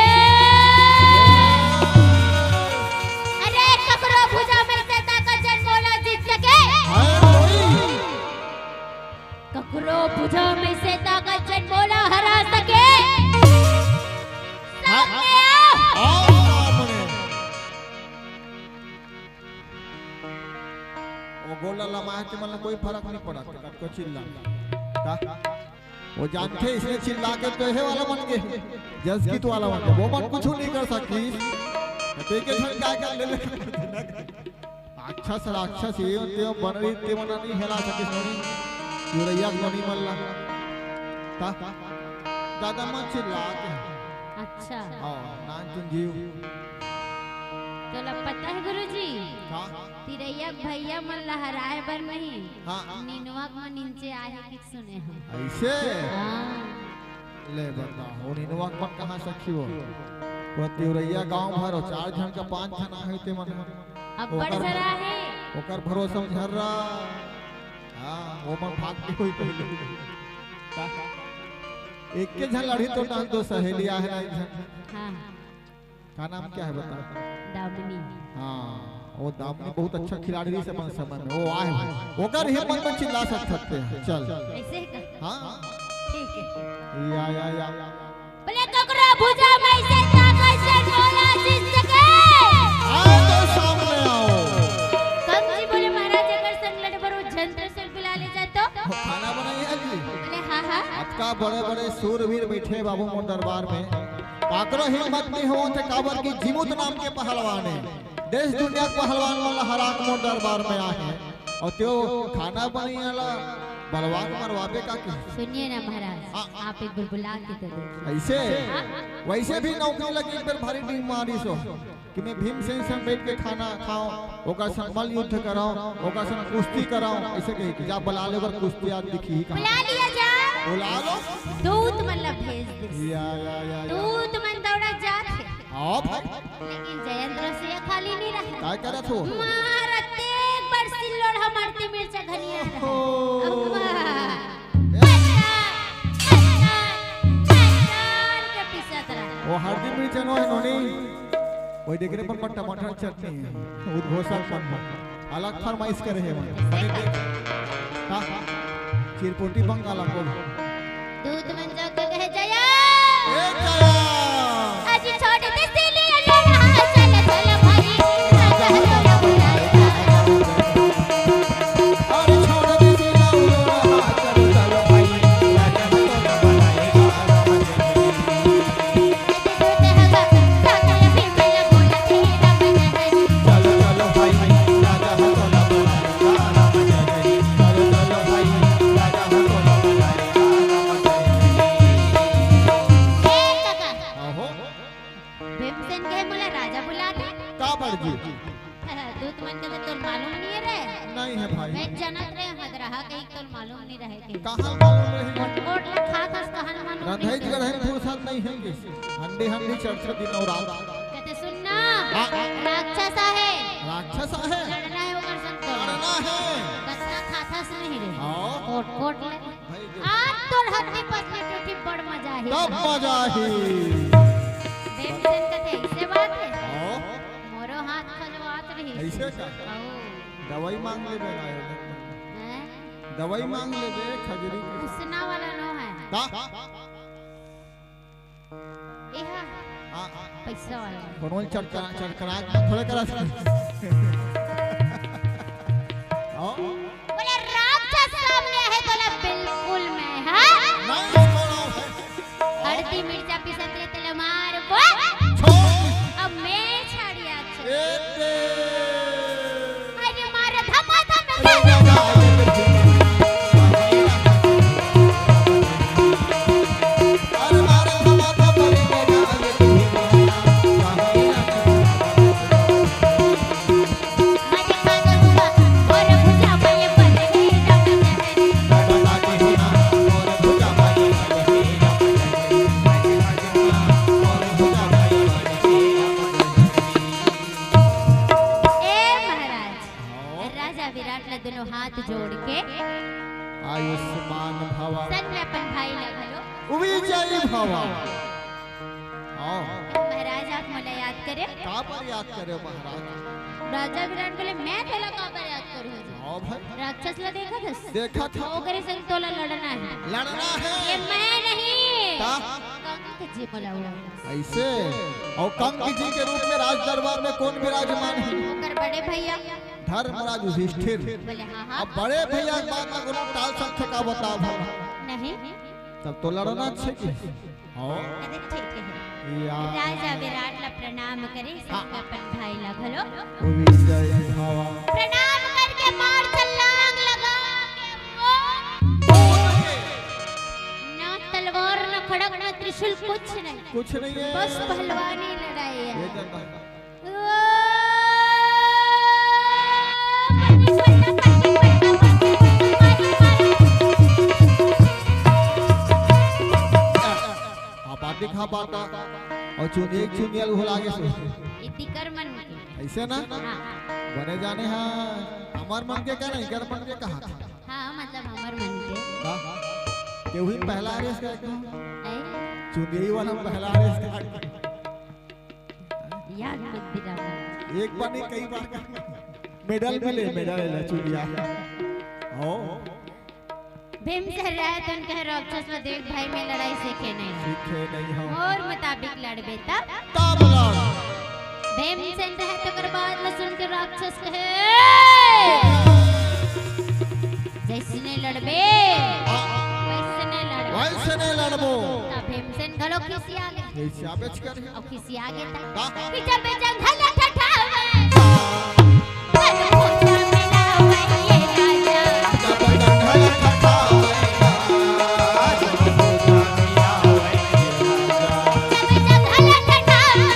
"अरे, ककरो भुजा में से ताकत झन मोला जीत सके।" हाय, ओए। ककरो भुजा में से ताकत झन मोला हरा सके। हाँ, सामने आओ। आओ सामने। वो गोला लमाए के मन कोई फरक नहीं पड़त, कतको चिल्ला। का? वो जानथे, इसने चिल्ला के तो हे वाला मन के, जस की तो वाला मन के, वो मन कुछ नहीं कर सकी। तो के झन का कर ले ले। राक्षस, राक्षस, ये ते बनरी ते मन नहीं हिला सकिस नोनी। चिरैया नोनी मल्ला। ता? दादा मन चिल्ला के। अच्छा। हाँ, नान चुन जीव। तोला पता हे गुरुजी? का? तिरैया भैया मन ला हराए बर नहीं। हाँ। निनवा मन नीचे आए हे कि सुने हन। ऐसे? हाँ। ले बता, वो निनवा मन कहाँ सखी हो? वो तिवरैया गांव भर हो, चार झन का पांच झन आहे ते मन। अब्बड़ ओकर झरा हे। ओकर भरोसा में झर्रा। हाँ, वो मन भाग के कोई पहले। का? एक के झन लड़ी तो डाल दो सहेली आहे ना एक झन। हाँ। का नाम क्या है बता? दामिनी। हाँ, वो दामिनी बहुत अच्छा खिलाड़ी रही अपन समय में। वो आए हो। ओकर ही मन में चिल्ला सकते हैं। चल। ऐसे ही कर। हाँ। ठीक है। या, या, या। बोले, "ककरो भुजा में से ताकत झन मोला जीत सके।" आओ तो सामने आओ। कंस जी बोले, "महाराज, एकर संग लड़े बर वो झन त्रिशूल बुला ले जा तो।" वो खाना बनाई है जी। बोले, "हाँ, हाँ।" अतका बड़े-बड़े सूरवीर बैठे बाबू मोर दरबार में। काकरो हिम्मत नहीं होवत हे, काबर कि जीमूत नाम के पहलवान हे। देश दुनिया के पहलवान मन ला हरा के मोर दरबार में आहे। अउ तें खाना बनाए वाला बलवान मरवाबे का कि? सुनिए ना महाराज, हाँ। आप एक बार बुला के तो देखिए। ऐसे? हाँ। वैसे भी नौकरी लगी एक बार भारी डींग मारिस हो कि मैं भीमसेन संग बैठ के खाना खाओं, ओकर संग मल्ल युद्ध कराओं, ओकर संग कुश्ती कराओं, ऐसे कही कि जा बुला ले, ओकर कुश्ती आज दिखी ही कहाँ। बुला लिया जा। बुला लो। दूत मन ला भेज दे। या, या, या, या। दूत मन दौड़ा जात हे। हाँ भाई। लेकिन जयंत रसिया खाली नहीं रहा। काय करत हो? मारत एक बार सिल्लोड़हा मरती मिर्चा घनिया रहा। ओहो। अम्मा। ए। पत्थर, पत्थर, पत्थर के पिसत रहा। वो हरदी मिर्चा नो हे नोनी। वही देख रहे पर टमाटर चटनी हे। उद्घोषक मन। अलग फरमाइश करे हे मन। बने देख। का? चिरपोटी बंगाला को। दूत मन जाके कहे, "जया।" ए जया। आज छोड़ दे सिल्लोड़हा, चल, चल भाई। राजा तोला बुलाएगा। अरे छोड़ दे सिल्लोड़हा, चल, चल भाई। राजा तोला बुलाएगा। चलो, चलो भाई, राजा हो तो लबड़ा, राम जय जय। चलो, चलो भाई, राजा हो तो लबड़ा, राम जय जय। ए काका, आहो। भीमसेन कहे मोला राजा बुलाथे। का बर जी? दूत मन के तो तोर मालूम नहीं रहे। नहीं है भाई। मैं जनत रहे हदरहा के तोर मालूम नहीं रहे के। कहाँ मालूम रही? कोट कोट ले खात हस, कहाँ मालूम नहीं रंधई रहे। गढ़े फुर्सत नहीं है कि हंडी हंडी चढ़थे दिन और रात। कहते सुन ना, हाँ। राक्षस आहे। राक्षस आहे। लड़ना है ओकर संग तो। लड़ना है। कतना खात हस नहीं रे। हाँ। कोट कोट ले। भाई जो आज तोर हड्डी पसली टूटी बड़ मजा ही। तब मजा ही। भीमसेन कहते ऐसे बात है। हाँ। मोरो हाथ खजवात रही। ऐसे का? आओ। दवाई मांग ले बेटा। हैं? दवाई मांग ले बे, खजरी के। उसना वाला नो है। का? एहा, हाँ। पैसा वाला। कोनो चरकरा, चरकरा थोड़े करा। आओ। बोले, "राक्षस सामने है," बोला, "बिल्कुल मैं, हाँ?" नहीं, बोलो। हरदी मिर्चा पिसत रहे, तेला मार, बोल। छोड़। अब मैं छाड़िया, छोड़। ए, ए, विजयी भवा। आओ। महाराज, आप मोला याद करे? काबर याद करे महाराज? राजा विराट बोले, "मैं तोला काबर याद करूं जी?" आओ भाई। राक्षस ला देखत हस? देखत हंव। ओकरे संग तोला लड़ना हे। लड़ना हे। ये मैं नहीं। का? कंक जी बोला हुआ। ऐसे? अउ कंक जी के रूप में राज दरबार में कौन विराजमान हे? ओकर बड़े भैया। धर्मराज युधिष्ठिर। बोले, "हाँ, हाँ।" अब बड़े भैया के बात ला कोनो टाल सकथे का, बता भला। नहीं। तब तो लड़ना अच्छे की। हाँ। अरे ठीक है। या। राजा विराट ला प्रणाम करे, हाँ। संग अपन भाई ला घलो। विजय भवा। प्रणाम करके मार छलांग लगा के वो। ना तलवार, ना खड़ग, ना त्रिशूल, कुछ नहीं। कुछ नहीं है। बस पहलवानी लड़ाई है। ये जनता। हाँ, बात दिखा पाता। अउ चुनिया, चुनिया ल भुला गे सो। इति कर मन के। ऐसे ना? हाँ। बने जाने हा, हमर मन के का नहीं, कर मन के कहा था। हाँ, मतलब हमर मन के। का? केहू ही पहला रेस कर तू। ऐ? चुनिया वाला पहला रेस कर। याद मत दिलावा। एक बार नहीं, कई बार कर। मेडल मिले, मेडल मिले, चुनिया। हो। भीमसेन रहे तो उनके राक्षस में देख भाई में लड़ाई सीखे नहीं। सीखे नहीं हम। मोर मुताबिक लड़बे तब। तब लड़। भीमसेन रहे तो ओकर बात ला सुन के राक्षस कहे, "जैसने लड़बे, हाँ। वैसने लड़बो।" वैसने लड़बो। तब भीमसेन घलो खिसिया गे। खिसिया बेच कर। अब खिसिया गे त। का? कि जब जंघल ठठावे, तब पूछा मिलावे ये राजा। जब जंघल ठठावे, तब पूछा मिलावे ये राजा। जब जंघल ठठावे,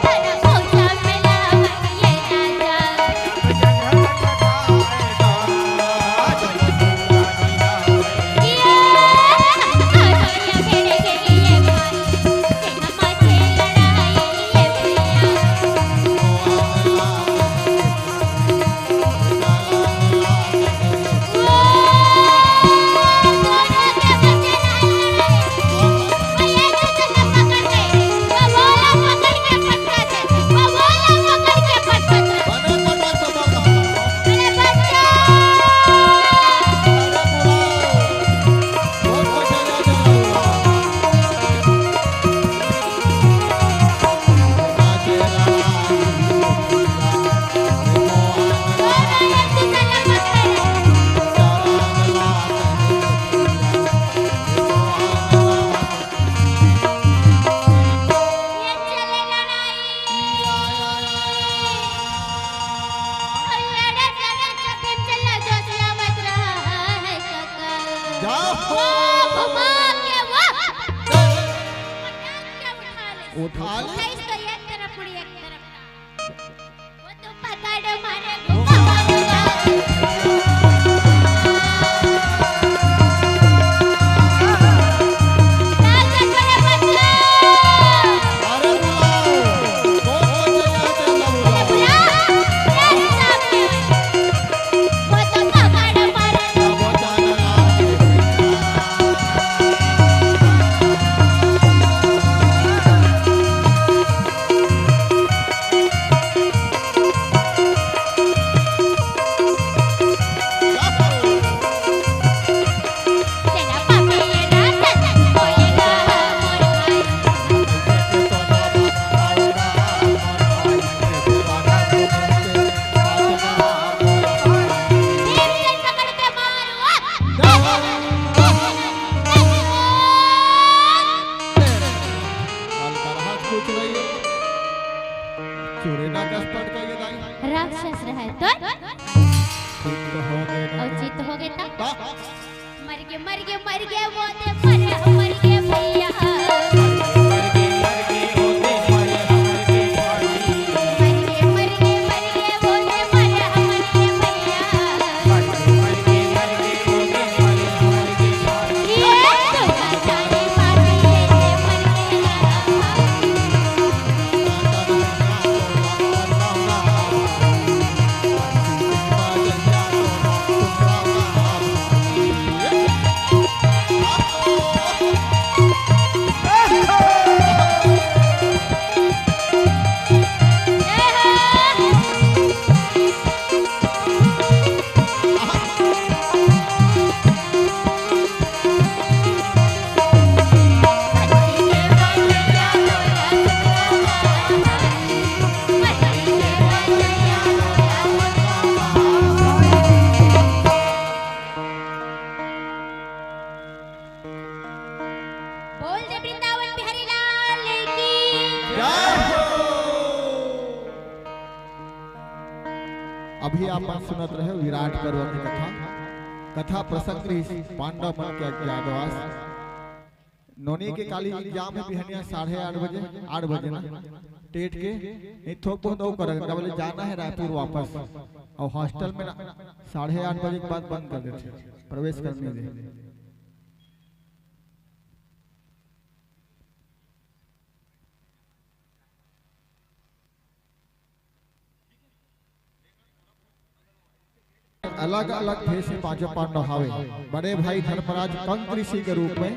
तब पूछा मिलावे ये राजा। उठा ले। उठाइस तो एक तरफ मुड़ी, एक तरफ। वो तो पकड़ मारे। अरे बुलाओ। राक्षस रहे तो चित्त हो गए ना। और चित्त हो गए था। मर गे, मर गे, मर गे, वो दे मरे, मर गे भैया। मर गे, मर गे, वो दे मरे, मर गे भैया। बोल जय वृंदावन बिहारी लाल की। जय हो। अभी आप मन सुनत रहे विराट पर्व के कथा। कथा प्रसंग रहिस पांडव मन के अज्ञातवास। नोनी के काली एग्जाम हे बिहनिया साढ़े आठ बजे, आठ बजे ना, टेट के। नहीं, थोक बहुत अउ करन, का बोले जाना हे रायपुर वापस, अउ हॉस्टल में ना साढ़े आठ बजे के बाद बंद कर देथे, प्रवेश करने दे। अलग-अलग भेष में पांचों पांडव हावे। बड़े भाई धर्मराज कंक ऋषि के रूप में,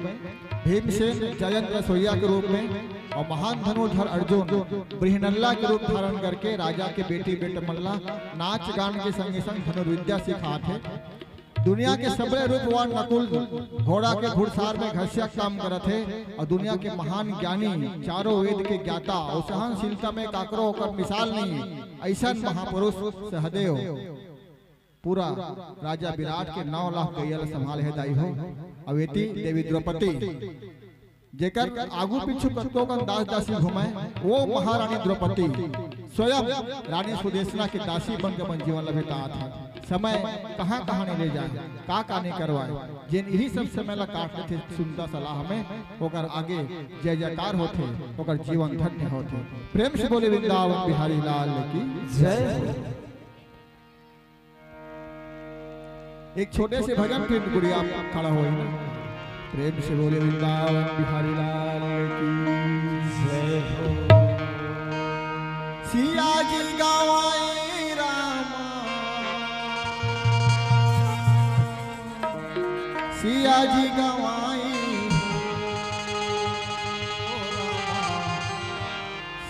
भीमसेन जयंत रसोइया के रूप में अउ महान धनुर्धर अर्जुन बृहन्नला के रूप धारण करके राजा के बेटी बेटा मन ला नाच गान के संगे संग धनुर्विद्या सिखात हे। दुनिया के सबले रूपवान नकुल घोड़ा के घुड़सार में घसिया काम करत हे अउ दुनिया के महान ज्ञानी, चारों वेद के ज्ञाता अउ सहनशीलता में काकरो ओकर मिसाल नहीं, अइसन महापुरुष सहदेव पूरा राजा विराट के नौ लाख गैया ल संभाले हे दाई हो। अउ एती देवी द्रौपदी जेकर आगू पीछू कतको कन दास दासी घुमाए, वो महारानी द्रौपदी स्वयं रानी सुदेशना के दासी बन के अपन जीवन ल बितात हे। समय कहाँ-कहाँ नहीं ले जाए, का-का नहीं करवाए, जेन इही सब समय ला काट लेथे सुनता सलाह में, ओकर आगे जय जयकार होथे, ओकर जीवन धन्य होथे। प्रेम से बोले वृंदावन बिहारी लाल की जय। एक छोटे से भजन फिर गुड़िया खड़ा होई ना। प्रेम से बोले वृंदावन बिहारी लाल की जय हो। सिया जी गवाई रामा, सिया जी गवाई,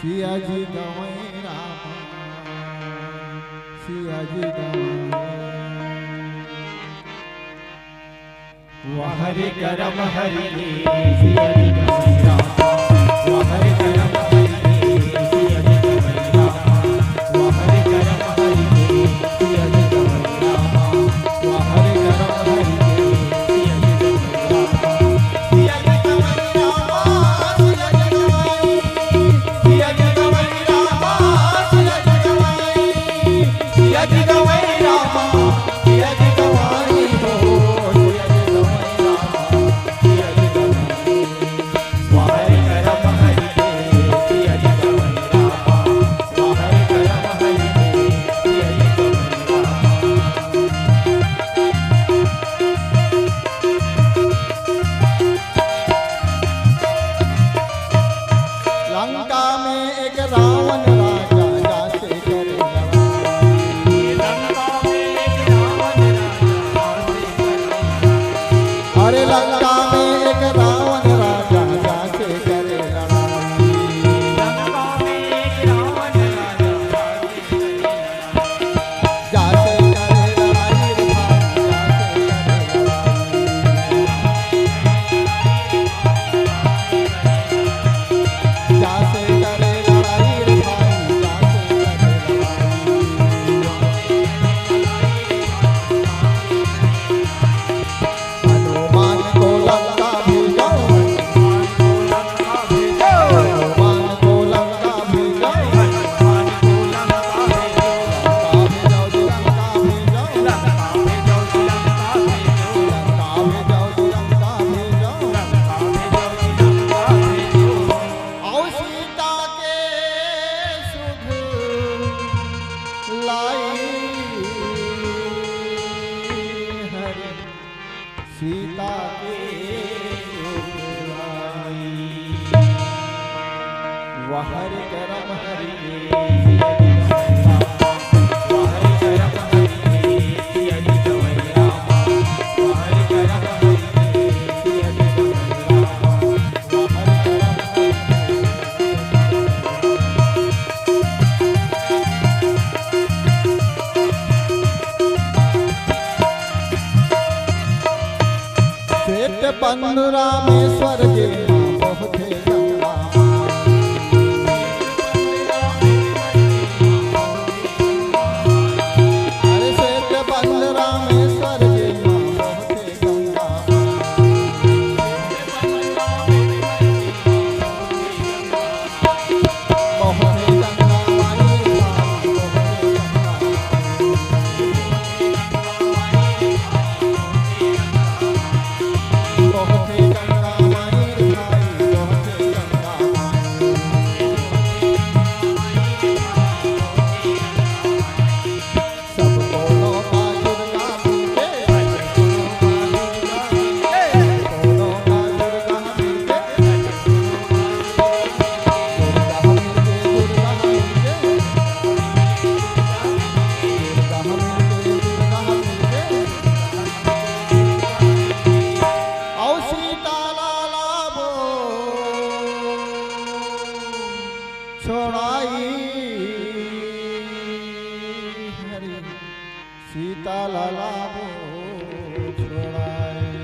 सिया जी गवाई रामा, सिया जी गवाई। वाह रे करम हरि के, सिया जी गवाई रामा। वाह रे करम हरि के, सिया जी गवाई रामा। वाह रे करम हरि के, सिया जी गवाई रामा। वाह रे करम हरि के, सिया जी गवाई रामा। सिया जी गवाई रामा, सिया जी गवाई। सिया जी गवाई रामा, सिया जी गवाई। सिया जी गवाई रामा, सिया जी गवाई हो, सिया जी गवाई रामा, सिया जी गवाई। वाह रे करम हरि के, सिया जी गवाई रामा, वाह रे करम हरि के, सिया जी गवाई रामा। लंका में एक रावण राजा जासे करे लड़ाई। लंका में एक रावण राजा जासे करे लड़ाई। अरे लंका में एक रावण राजा जासे करे लड़ाई। लंका में एक रावण राजा जासे करे लड़ाई। जासे करे लड़ाई रे भाई, जासे करे लड़ाई। जासे करे लड़ाई रे भाई, जासे करे लड़ाई। हनुमान को लंका भेजो, हनुमान को लंका भेजो, हनुमान को लंका भेजो। सीता के सुख लाई। वाह रे करम हरि के, सिया जी गवाई रामा। वाह रे करम हरि के, सिया जी गवाई रामा। वाह रे करम हरि के, सिया जी गवाई रामा। वाह रे करम हरि के, सिया जी गवाई रामा। सेठ बंधु रामेश्वर के माँ बहुते गंगा माँ। छोड़ाई हरि सीता ला लाबो छोड़ाई।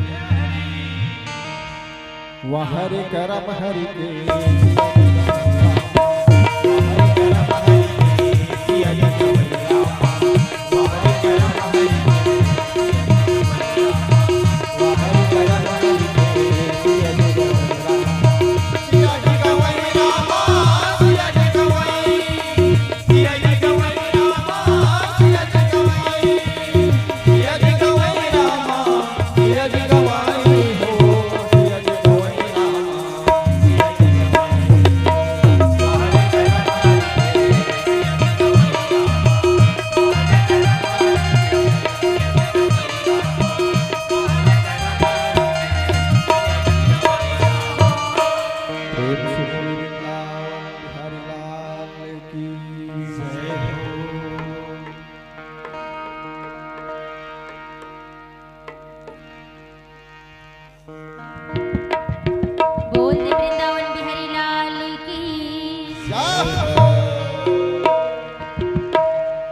वह हरि करम हरि के प्रेम से बोल वृंदावन बिहारी लाल की जय हो। बोल दे वृंदावन बिहारी लाल की। जय हो।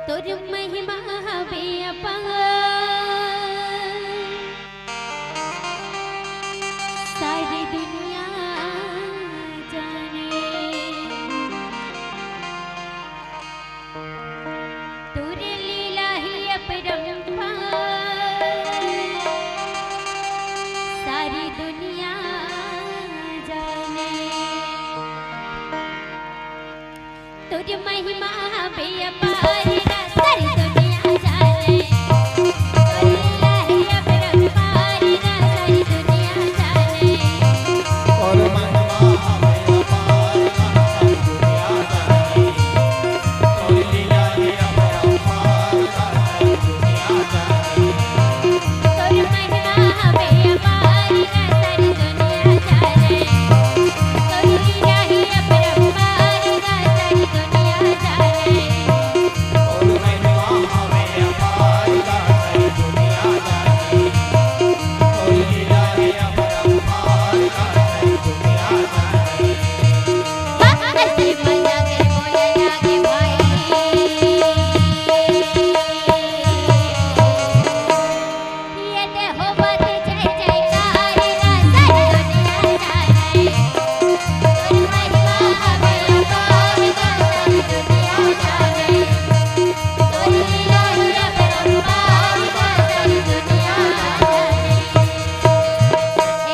तोर महिमा हवे अपार, सारी दुनिया जाने। तोर लीला ही अपरंपार, सारी दुनिया जाने। तोर महिमा बेअपार, सारी दुनिया जाने। तोर लीला ही अपरंपार, सारी दुनिया जाने। और महिमा बेअपार, सारी दुनिया जाने। तोर महिमा हवे अपार, सारी दुनिया जाने। तोर लीला ही अपरंपार, सारी दुनिया जाने।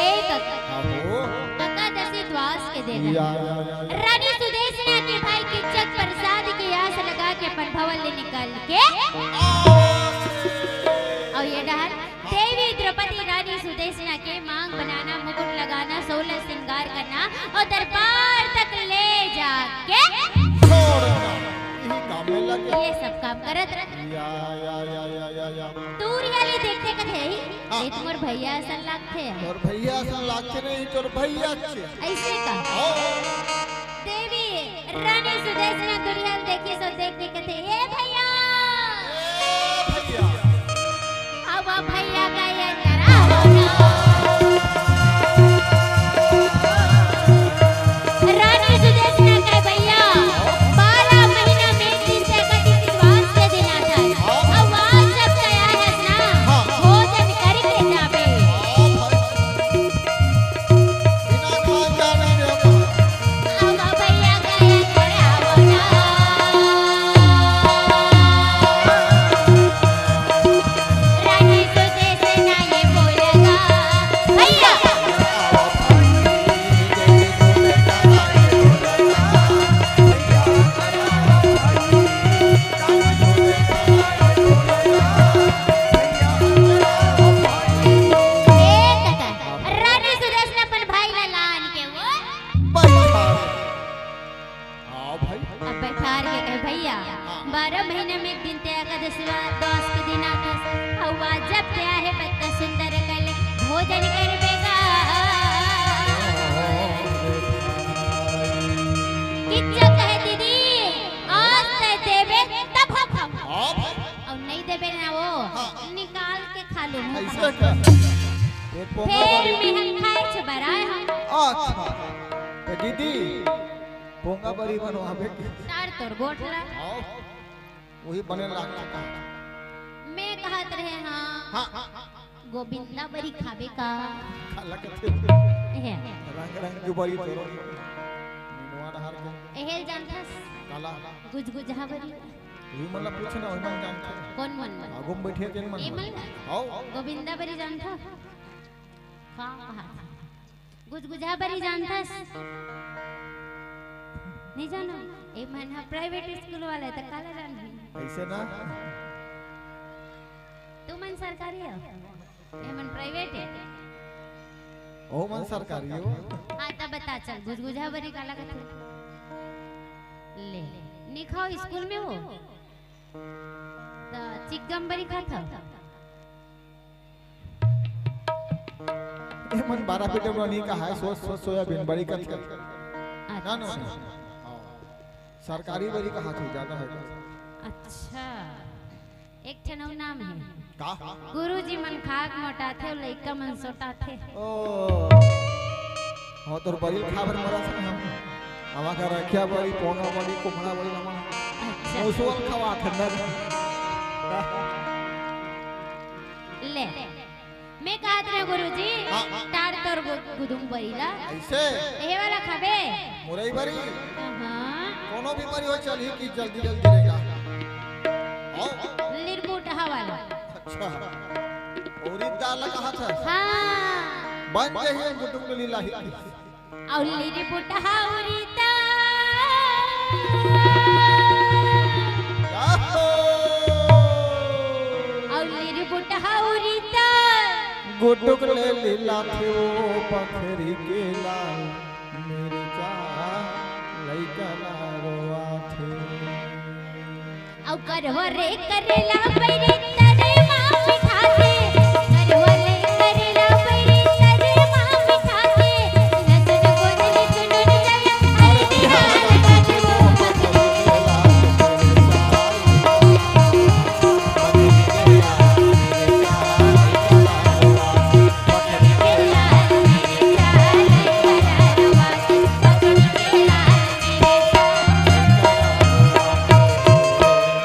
एक अहो। एकादशी द्वास के दिन। या, या, या, या। रानी सुदेशना के भाई किच्चक प्रसाद के आस लगा के अपन भवन ले निकल के। आ। अउ ये डहर देवी द्रौपदी रानी सुदेशना के मांग बनाना, मुकुट लगाना, सोलह श्रृंगार करना अउ दरबार तक ले जाके छोड़ना। यही काम में लगे। ये सब काम करत रह। या, या, या, या, या, या। दूरिहा ले देखथे कथे, हाँ, "ए तो मोर भैया असन लागथे।" मोर भैया असन लागथे नहीं, तोर भैया छे। अइसे का? हाँ। देवी रानी सुदेशना दूरिहा ले देखिस अउ देख के कथे, "ए भैया।" ए भैया। अब भैया का ये डरावना। रानी सुदेशना कहे, "भैया, बारह महीना में एक दिन से एकादशी द्वास के दिन आथे। अउ आज जब गया है ना, हाँ। भोजन करके जाबे।" हाँ भाई। बिना खान जाने नहीं होता। अब भैया का ये डरावना। रानी सुदेशना ये बोलेगा, भैया। ए काका, रानी सुदेशना अपन भाई ला लान के वो बैठा। हाँ भाई। अब बैठार के कहे, "भैया, हाँ। बारह महीना में एक दिन ते एकादशी वा-, द्वास के दिन आथस, अउ आज जब ते आहे, बच्चा सुंदर कल भोजन करबे गा।" किच्चक कहे, "दीदी, आज ते देबे तब हम खाबो। हाँ भाई। अउ नहीं देबे ना वो, हाँ। निकाल के खा लूँ।" अइसे का? पेट पोंगा फेर बारी। में हम खाए छे बराए हम। अच्छा। तो दीदी, पोंगा बरी बनवाबे के। तार तोर गोठ ला। आओ, वही बने लागथे का। मैं कहत रहे हाँ। हाँ। गोविंदा बरी खाबे का? काला कथे। हे। रंग रंग के बरी तोरो। निनवा डहार के। एहेल जानथस? काला। गुजगुजहा बरी। ये मतलब पूछना, वही मन जानथे। कौन मन मन? आगू में बैठे तेन मन ए मन। मन। आओ। गोविंदा बरी जानथस? का कहा? गुजगुजहा बरी जानथस? नहीं जानो? ए मन ह प्राइवेट स्कूल वाला है, त काला जानही? ऐसे ना। तू मन सरकारी हो? ए मन प्राइवेट है? ओ मन सरकारी हो? हाँ, तब बता चल, गुजगुजहा बरी काला कथे? ले, निखाओ स्कूल में हो? त चिकगम बरी खाथव? ए मन बारह बेटे बनी का है, सोच सोच सोयाबीन बरी कथे। अच्छा। ना, ना, ना। हाँ। सरकारी बरी कहा थे, ज्यादा है। अच्छा, एक ठन अउ नाम है। का? गुरुजी मन खाक मोटाथे, लइका मन सोटाथे। ओ। हाँ, तोर बरी खा बर मरा से हम। हमा का रखिया बरी, पोंगा बरी, कुमड़ा बरी, नमन। अच्छा। मुसुअल खवा ठंडा। ले। मैं कहत रहे गुरुजी, हाँ, हाँ। टार तोर गु-, गुदुम बरी ला। ऐसे? एहे वाला खाबे? मुरई बरी? हाँ। कोनो भी बरी हो चलही कि जल्दी जल्दी रहेगा। आओ। लिरबुटहा वाला। अच्छा। उरीद दाल ला कहा था? हाँ। बन जाही गुदुम लीला ही। अउ लिरी बुटहा उरीता। आहो। अउ लिरी बुटहा उरीता। गुटुक ले लीला थे वो पखरी के लाल, मिर्चा लइका ला रोआ थे। अउ करवा रे करेला बरी तरे मा पिठाथे, करवा ले करेला बरी तरे मा पिठाथे, लसन गोदली चुनुन गला, अरे बिहार का देवो बदलेला।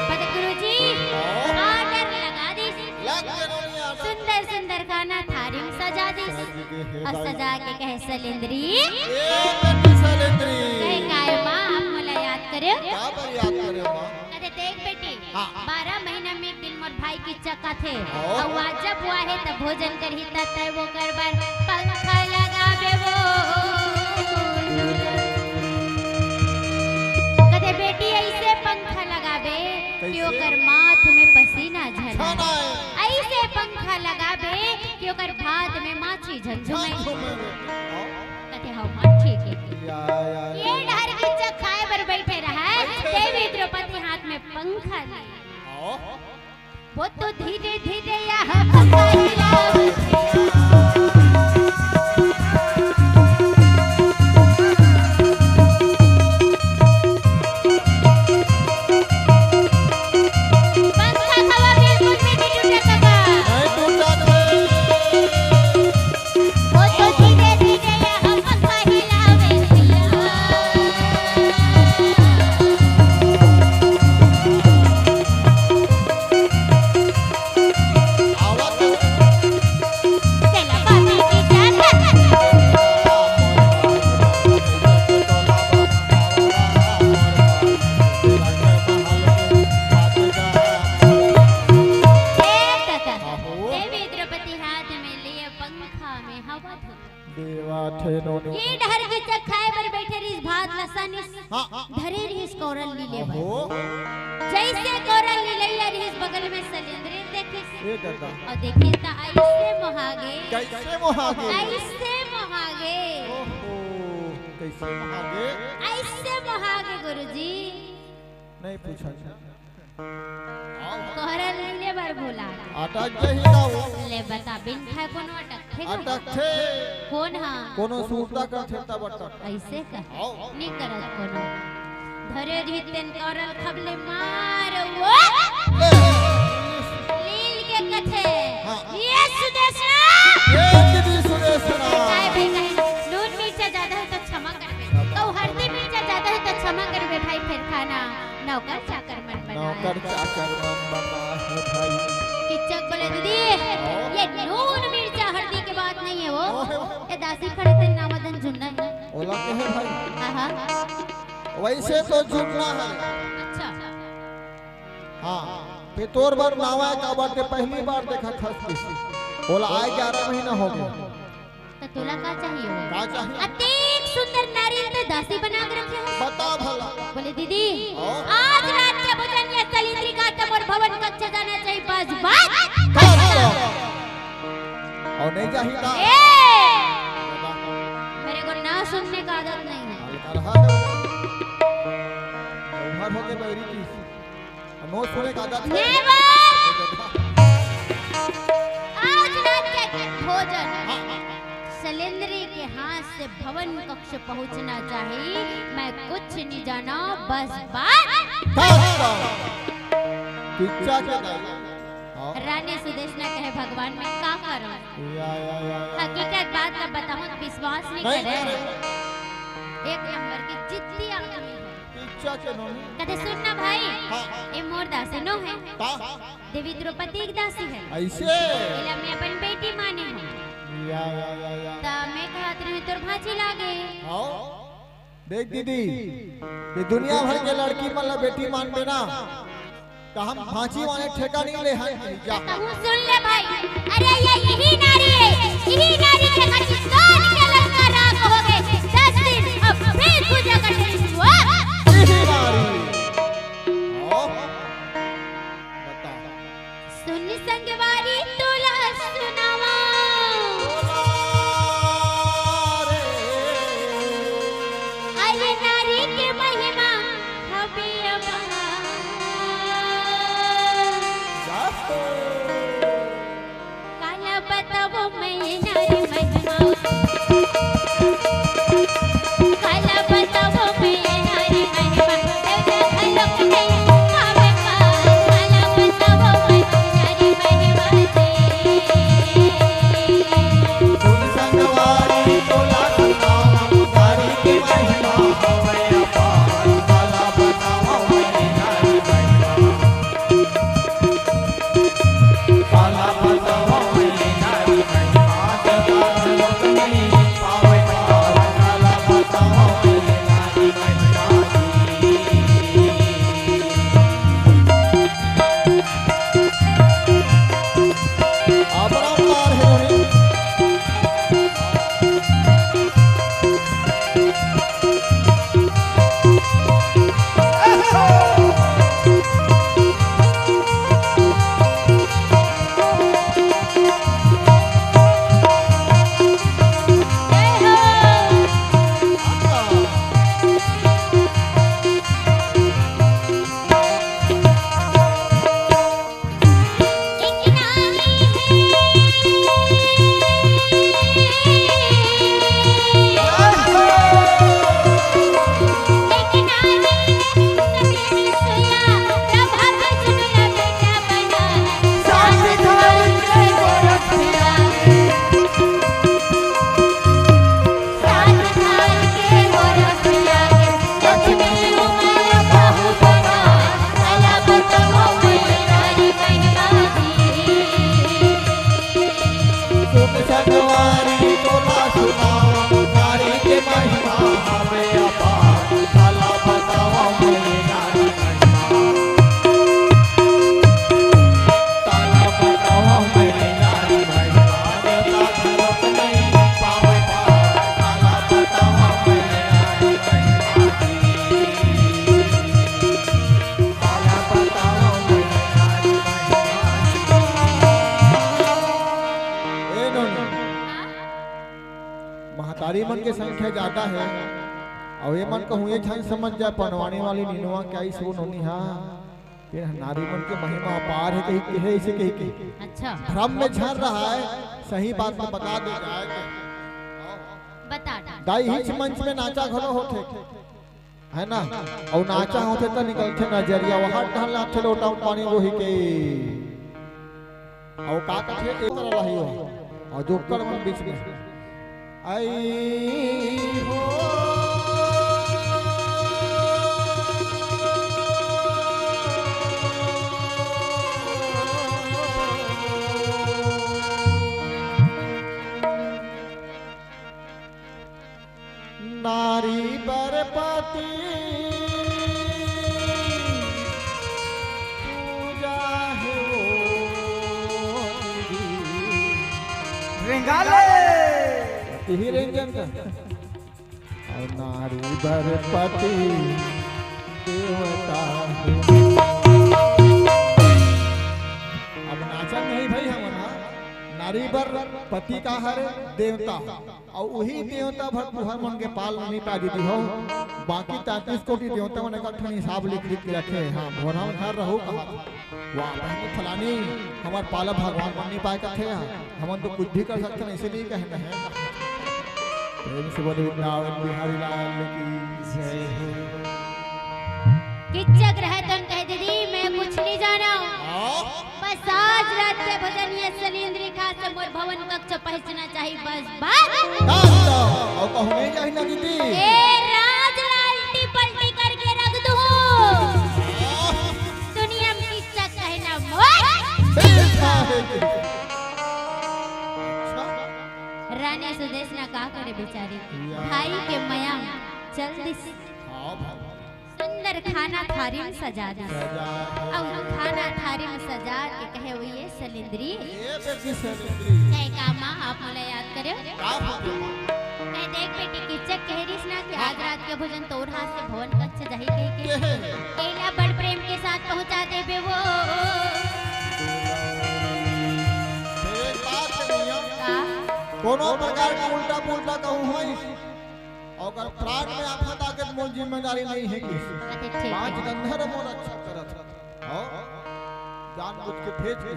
पता गुरुजी, order लगा दीस। लग गए नोनी order। सुंदर सुंदर खाना थारी में सजा दीस। सज के हे और दाई। सजा के कहे, "सलेंद्री।" ए बेटी सलेंद्री। कहे, "काय माँ, आप मोला याद करे?" का बर याद करे माँ? कथे, "देख बेटी, हाँ। बारह महीना में एक दिन मोर भाई के चक आथे। हाँ। अउ आज जब वो आए त भोजन करही त तय वो कर बर पंखा लगाबे वो।" कथे, "बेटी, ऐसे पंखा लगाबे कि कैसे? ओकर माथ में पसीना झन आए। झन आए। ऐसे पंखा लगाबे कि ओकर भात में माछी झन झन झुमई।" झुमई। हाँ। कथे, "हाँ, हाँ, ठीक है।" या, या, या। ये डहर की चक खाए बर बैठे रहा है, बैठे देवी रहे। द्रौपदी हाथ में पंखा ले। हाँ। वो तो धीरे धीरे यहाँ पंखा हिलावे। पंखा हवा बिल्कुल भी नहीं टूटे सका। नहीं टूटा। वो तो धीरे धीरे यहाँ पंखा हिलावे। ए काका, देवी द्रौपदी हाथ में लिए पंखा में हवा धुन। देवा थे नोनी। ये डहर के चक खाए बर बैठे रहिस, भात लसन इस हाँ, हाँ। धरे रहिस कौरल लीले बर। ओहो। जैसे कौरल लीलैया रहिस बगल में सलेंद्री देखिस। ए दादा। अउ देखिस त ऐसे मोहागे। कैसे मोहागे? ऐसे मोहागे। ओहो, कैसे मोहागे? ऐसे मोहागे गुरुजी। नहीं पूछा। कौरल लीले बर बोला। अटक गई ना वो। ले बता, बिन खाए कोनो अटकथे का? अटकथे। कोन हा? कोनो सुरता करथे तब अटक। ऐसे का? आओ। नी करत कोनो। धरे रहितेन कौरल खबले मार वो। ले। लील के कथे। हाँ। ये सुदेशना। ये दीदी सुदेशना। काय भाई कहे, नून मिर्चा ज्यादा हो तो क्षमा करबे। कहूँ हरदी मिर्चा ज्यादा हो तो हे भाई, हाँ, हाँ। वैसे तो जुड़ना है। अच्छा। हाँ, फेर तोर बर नावा हे, काबर ते पहली बार देखत हस किसी। ओला आए ग्यारह महीना हो गया। त तोला का चाहिए? का चाहिए? अतेक सुंदर नारी ल तो दासी बना के रखे हो। बता भला। बोले, "दीदी, हाँ? आज रात के भोजन या सलिंद्री का त मोर भवन कक्ष जाना चाहिए, बस, बस।" बस, बस। अउ नहीं जाही का? ए! बता। मेरे को ना सुनने का आदत नहीं है। हल्का रहा है। उम्र हो के बैरी की। अउ नो सुने का आदत है। Never! आज रात के भोजन हाँ। सलिंद्री के हाथ से भवन कक्ष पहुंचना चाहिए। मैं कुछ नहीं जाना, बस, बस। बस। पिक्चर के गाय। हाँ। रानी सुदेशना कहे, "भगवान, मैं का करूं?" या, या, या, या। हकीकत बात ला बताऊं त विश्वास नहीं नहीं करे। करे। एक नंबर के जिद्दी आदमी है। इच्छा के नोनी। कदे सुन ना भाई, हाँ। ए मोर दासी नो है। का? देवी द्रौपदी के दासी है। ऐसे? एला मैं अपन बेटी माने हूँ। या, या, या, या। त मैं कहत रही तोर भांची लागे। हाँ। देख दीदी, ये दुनिया भर के लड़की मन ला बेटी मानबे ना, त हम भांची माने ठेका नहीं ले हन, जा। तहूँ सुन ले भाई, अरे ये यही नारी है, यही नारी के कति सोन के लंका राख हो गए, दस दिन अब फिर पूजा करने हुआ। यही नारी। ओ, बता। सुन संगवारी तोला सुनावा। अरे नारी के महिमा हबे अपार। काला बतावो मैं नारी महिमा। काला बतावो मैं नारी महिमा। ए नोनी, महतारी मन के संख्या ज्यादा है, अउ ये मन कहूँ ये झन समझ जाए, पनवानी वाली निनवा के आई सो नोनी हा, ये नारी मन के महिमा अपार है, कही के है, इसे कही के। अच्छा। भ्रम में झन रहा है, सही बात में बता दे जाए के। बता। दाई हिच मंच में नाचा घलो होथे। है ना? अउ नाचा होथे त निकलथे नजरिया, वहाँ टहल नाचे लोटा में पानी वही के। अउ का कथे, ए तरह रही हो। अउ जोकर मन बीच में। आई हो। नारी बर पति पूजा हे वो रेंगा ले। पति ही रेंगन का। अउ नारी बर पति देवता हे। अब नाचन नहीं भाई हमन हा। नारी बर पति का हरे देवता। अउ उही देवता भर तुहर मन के पाल नइ पाय दीदी हो। बाकी तैंतीस कोटि देवता मन एक ठन हिसाब लिख लिख के रखे हे। हाँ, भोरहा म घर रहू कहा। वाह, बहिनी फलानी, हमर पाला भगवान मन नइ पाय कथे हा। हमन तो कुछ भी कर सकथन, अइसे नइ कहे न हे। प्रेम से बोले वृंदावन बिहारी लाल की जय हो। किच्चक रहय तन कहे, दीदी, मैं कुछ नहीं जाना। हाँ? बस आज रात के भोजन ये सलिंद्री खा से मोर भवन कक्ष पहुंचना चाहिए, बस, बस। बस तो, अउ कहूँ नहीं जाही ना दीदी। ए राज लालटी पलटी करके रख दूँ। हाँ। दुनिया में किच्चक कहना मोर। बेटा है। अच्छा। रानी सुदेशना का करे बेचारी। या। भाई के मया चल दिस। हाँ भाई। सुंदर खाना थारी में सजा दिस। सजा है। अउ खाना थारी में सजा के कहे हुई है सलिंद्री। ये बेटी सलिंद्री। कहे का माँ आप मोला याद करे? का बात है? कहे देख बेटी किच्चक कह रहीस ना कि हाँ। आज रात के भोजन तोर हाथ से भवन कक्ष जाही कह के। के है? केला बड़ प्रेम के साथ पहुँचा देबे वो। फिर एक बात कहियो। का? कोनो प्रकार के उल्टा पुल्टा कहूँ होई, ओकर प्राण में आफत आके मोर जिम्मेदारी नहीं है कि अच्छा, ठीक पाँच है। गंधर्व मोर रक्षा करत हन। हो? जानबूझ के भेज के।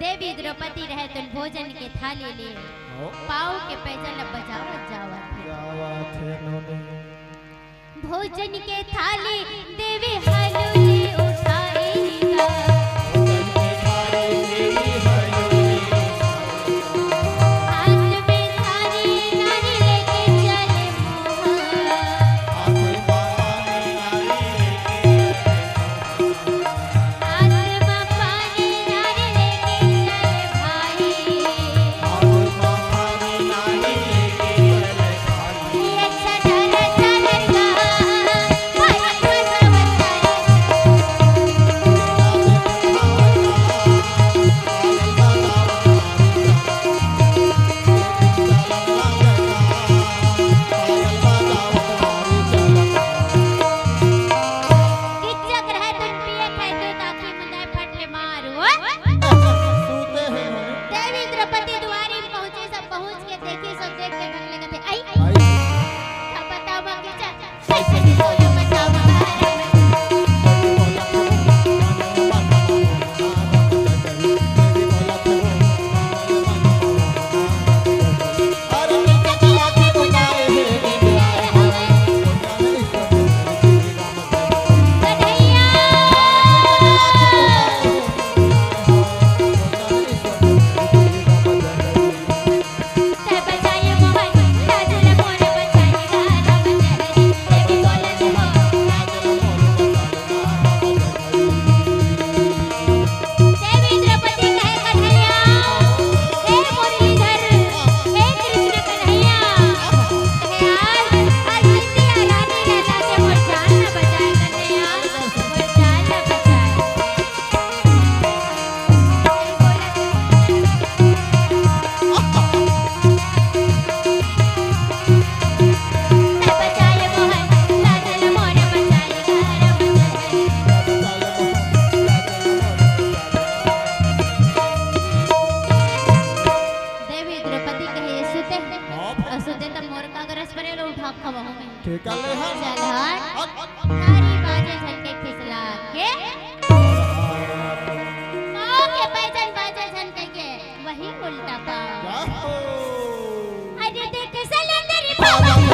देवी द्रौपदी रहे तो भोजन के थाली ले हो? पाव के पैजन ल बजावत जावत हे। जावत हे नोनी। भोजन के थाली देवी हलूली उठाई गा। हाथ में थारी नारी लेके चले मोहा। हाथ में पानी नारी लेके चले भाई। सूते हे। देवी द्रौपदी दुआरी में पहुंचे, सब पहुंच के देखी, सब देख के ढंग लगत हे। आई। आई। का बतावा के चल। कैसे भी बोलो बतावा। देवी द्रौपदी कहे कन्हैया, हे मुरलीधर, हे कृष्ण कन्हैया, कहे आज, आज जिंदगी रानी रहता से मोर जान न बचाए कन्हैया, मोर जान न बचाए। देवी द्रौपदी कहे, "सुते, हाँ। सुते त मोर का गरज परे लो, उठा खवाहूँ मैं।" ठीक है, ले हाँ। चल हट। हट। थारी बाजे झन के खिसला के। पाँव के पैजन बाजे झन के, के वही उल्टा पाँव। क्या हो? अरे देख सलेंदर बाबा।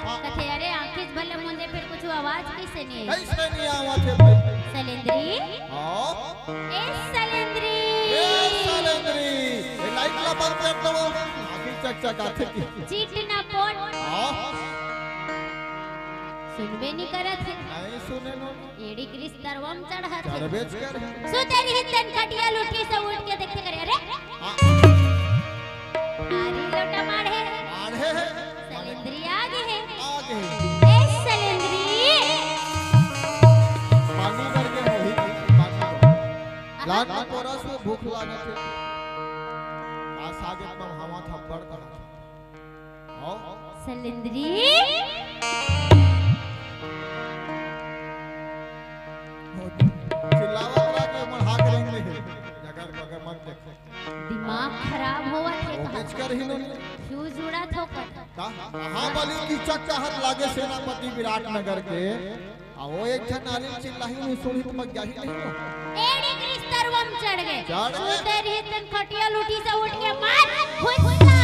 कथे, "अरे, आँखीच भले मुंदे, फेर कुछु आवाज कइसे नइ आइस?" कइसे नइ आवत हे भाई? सलेंद्री। हाँ। ए सलेंद्री। ए सलेंद्री। ए लाइट ला बंद कर दो। आँखी चकचकाथे कि। चिट ना पोट। हाँ। सुनबे नइ करत हे। नइ सुने नो। एड़ी ग्रीस तरवा म चढ़त हे। चढ़बेच कर। सुते रिहिस तेन खटिया ल उठिस अउ उठ के देखथे करे, अरे? हाँ। थारी लोटा माढ़े हे। माढ़े हे। सलेंद्री आगे हे। आगे हे। ए सलेंद्री। पानी बर गे होही, पानी बर। लान पोरस में भूख लागत हे। आ सागे म हवा थप्पड़ करत हे। हाँ। सलेंद्री। चिल्लावत रहा कि हमर हाथ रेंग ले हे। जगर बगर मत देख। दिमाग खराब होवत हे वो का? बेच कर ही नहीं। फ्यूज उड़त हो का? का? हाँ, बली की चक कहत लागे सेनापति विराटनगर के। आ वो एक झन नारी चिल्लाही नहीं सुनी तो मग जाही नहीं हो। एड़ी ग्रीस तरवा म चढ़ गे। चढ़ गे। सुते रिहिस तेन खटिया ल उठिस अउ उठ के मार। हुस्सा।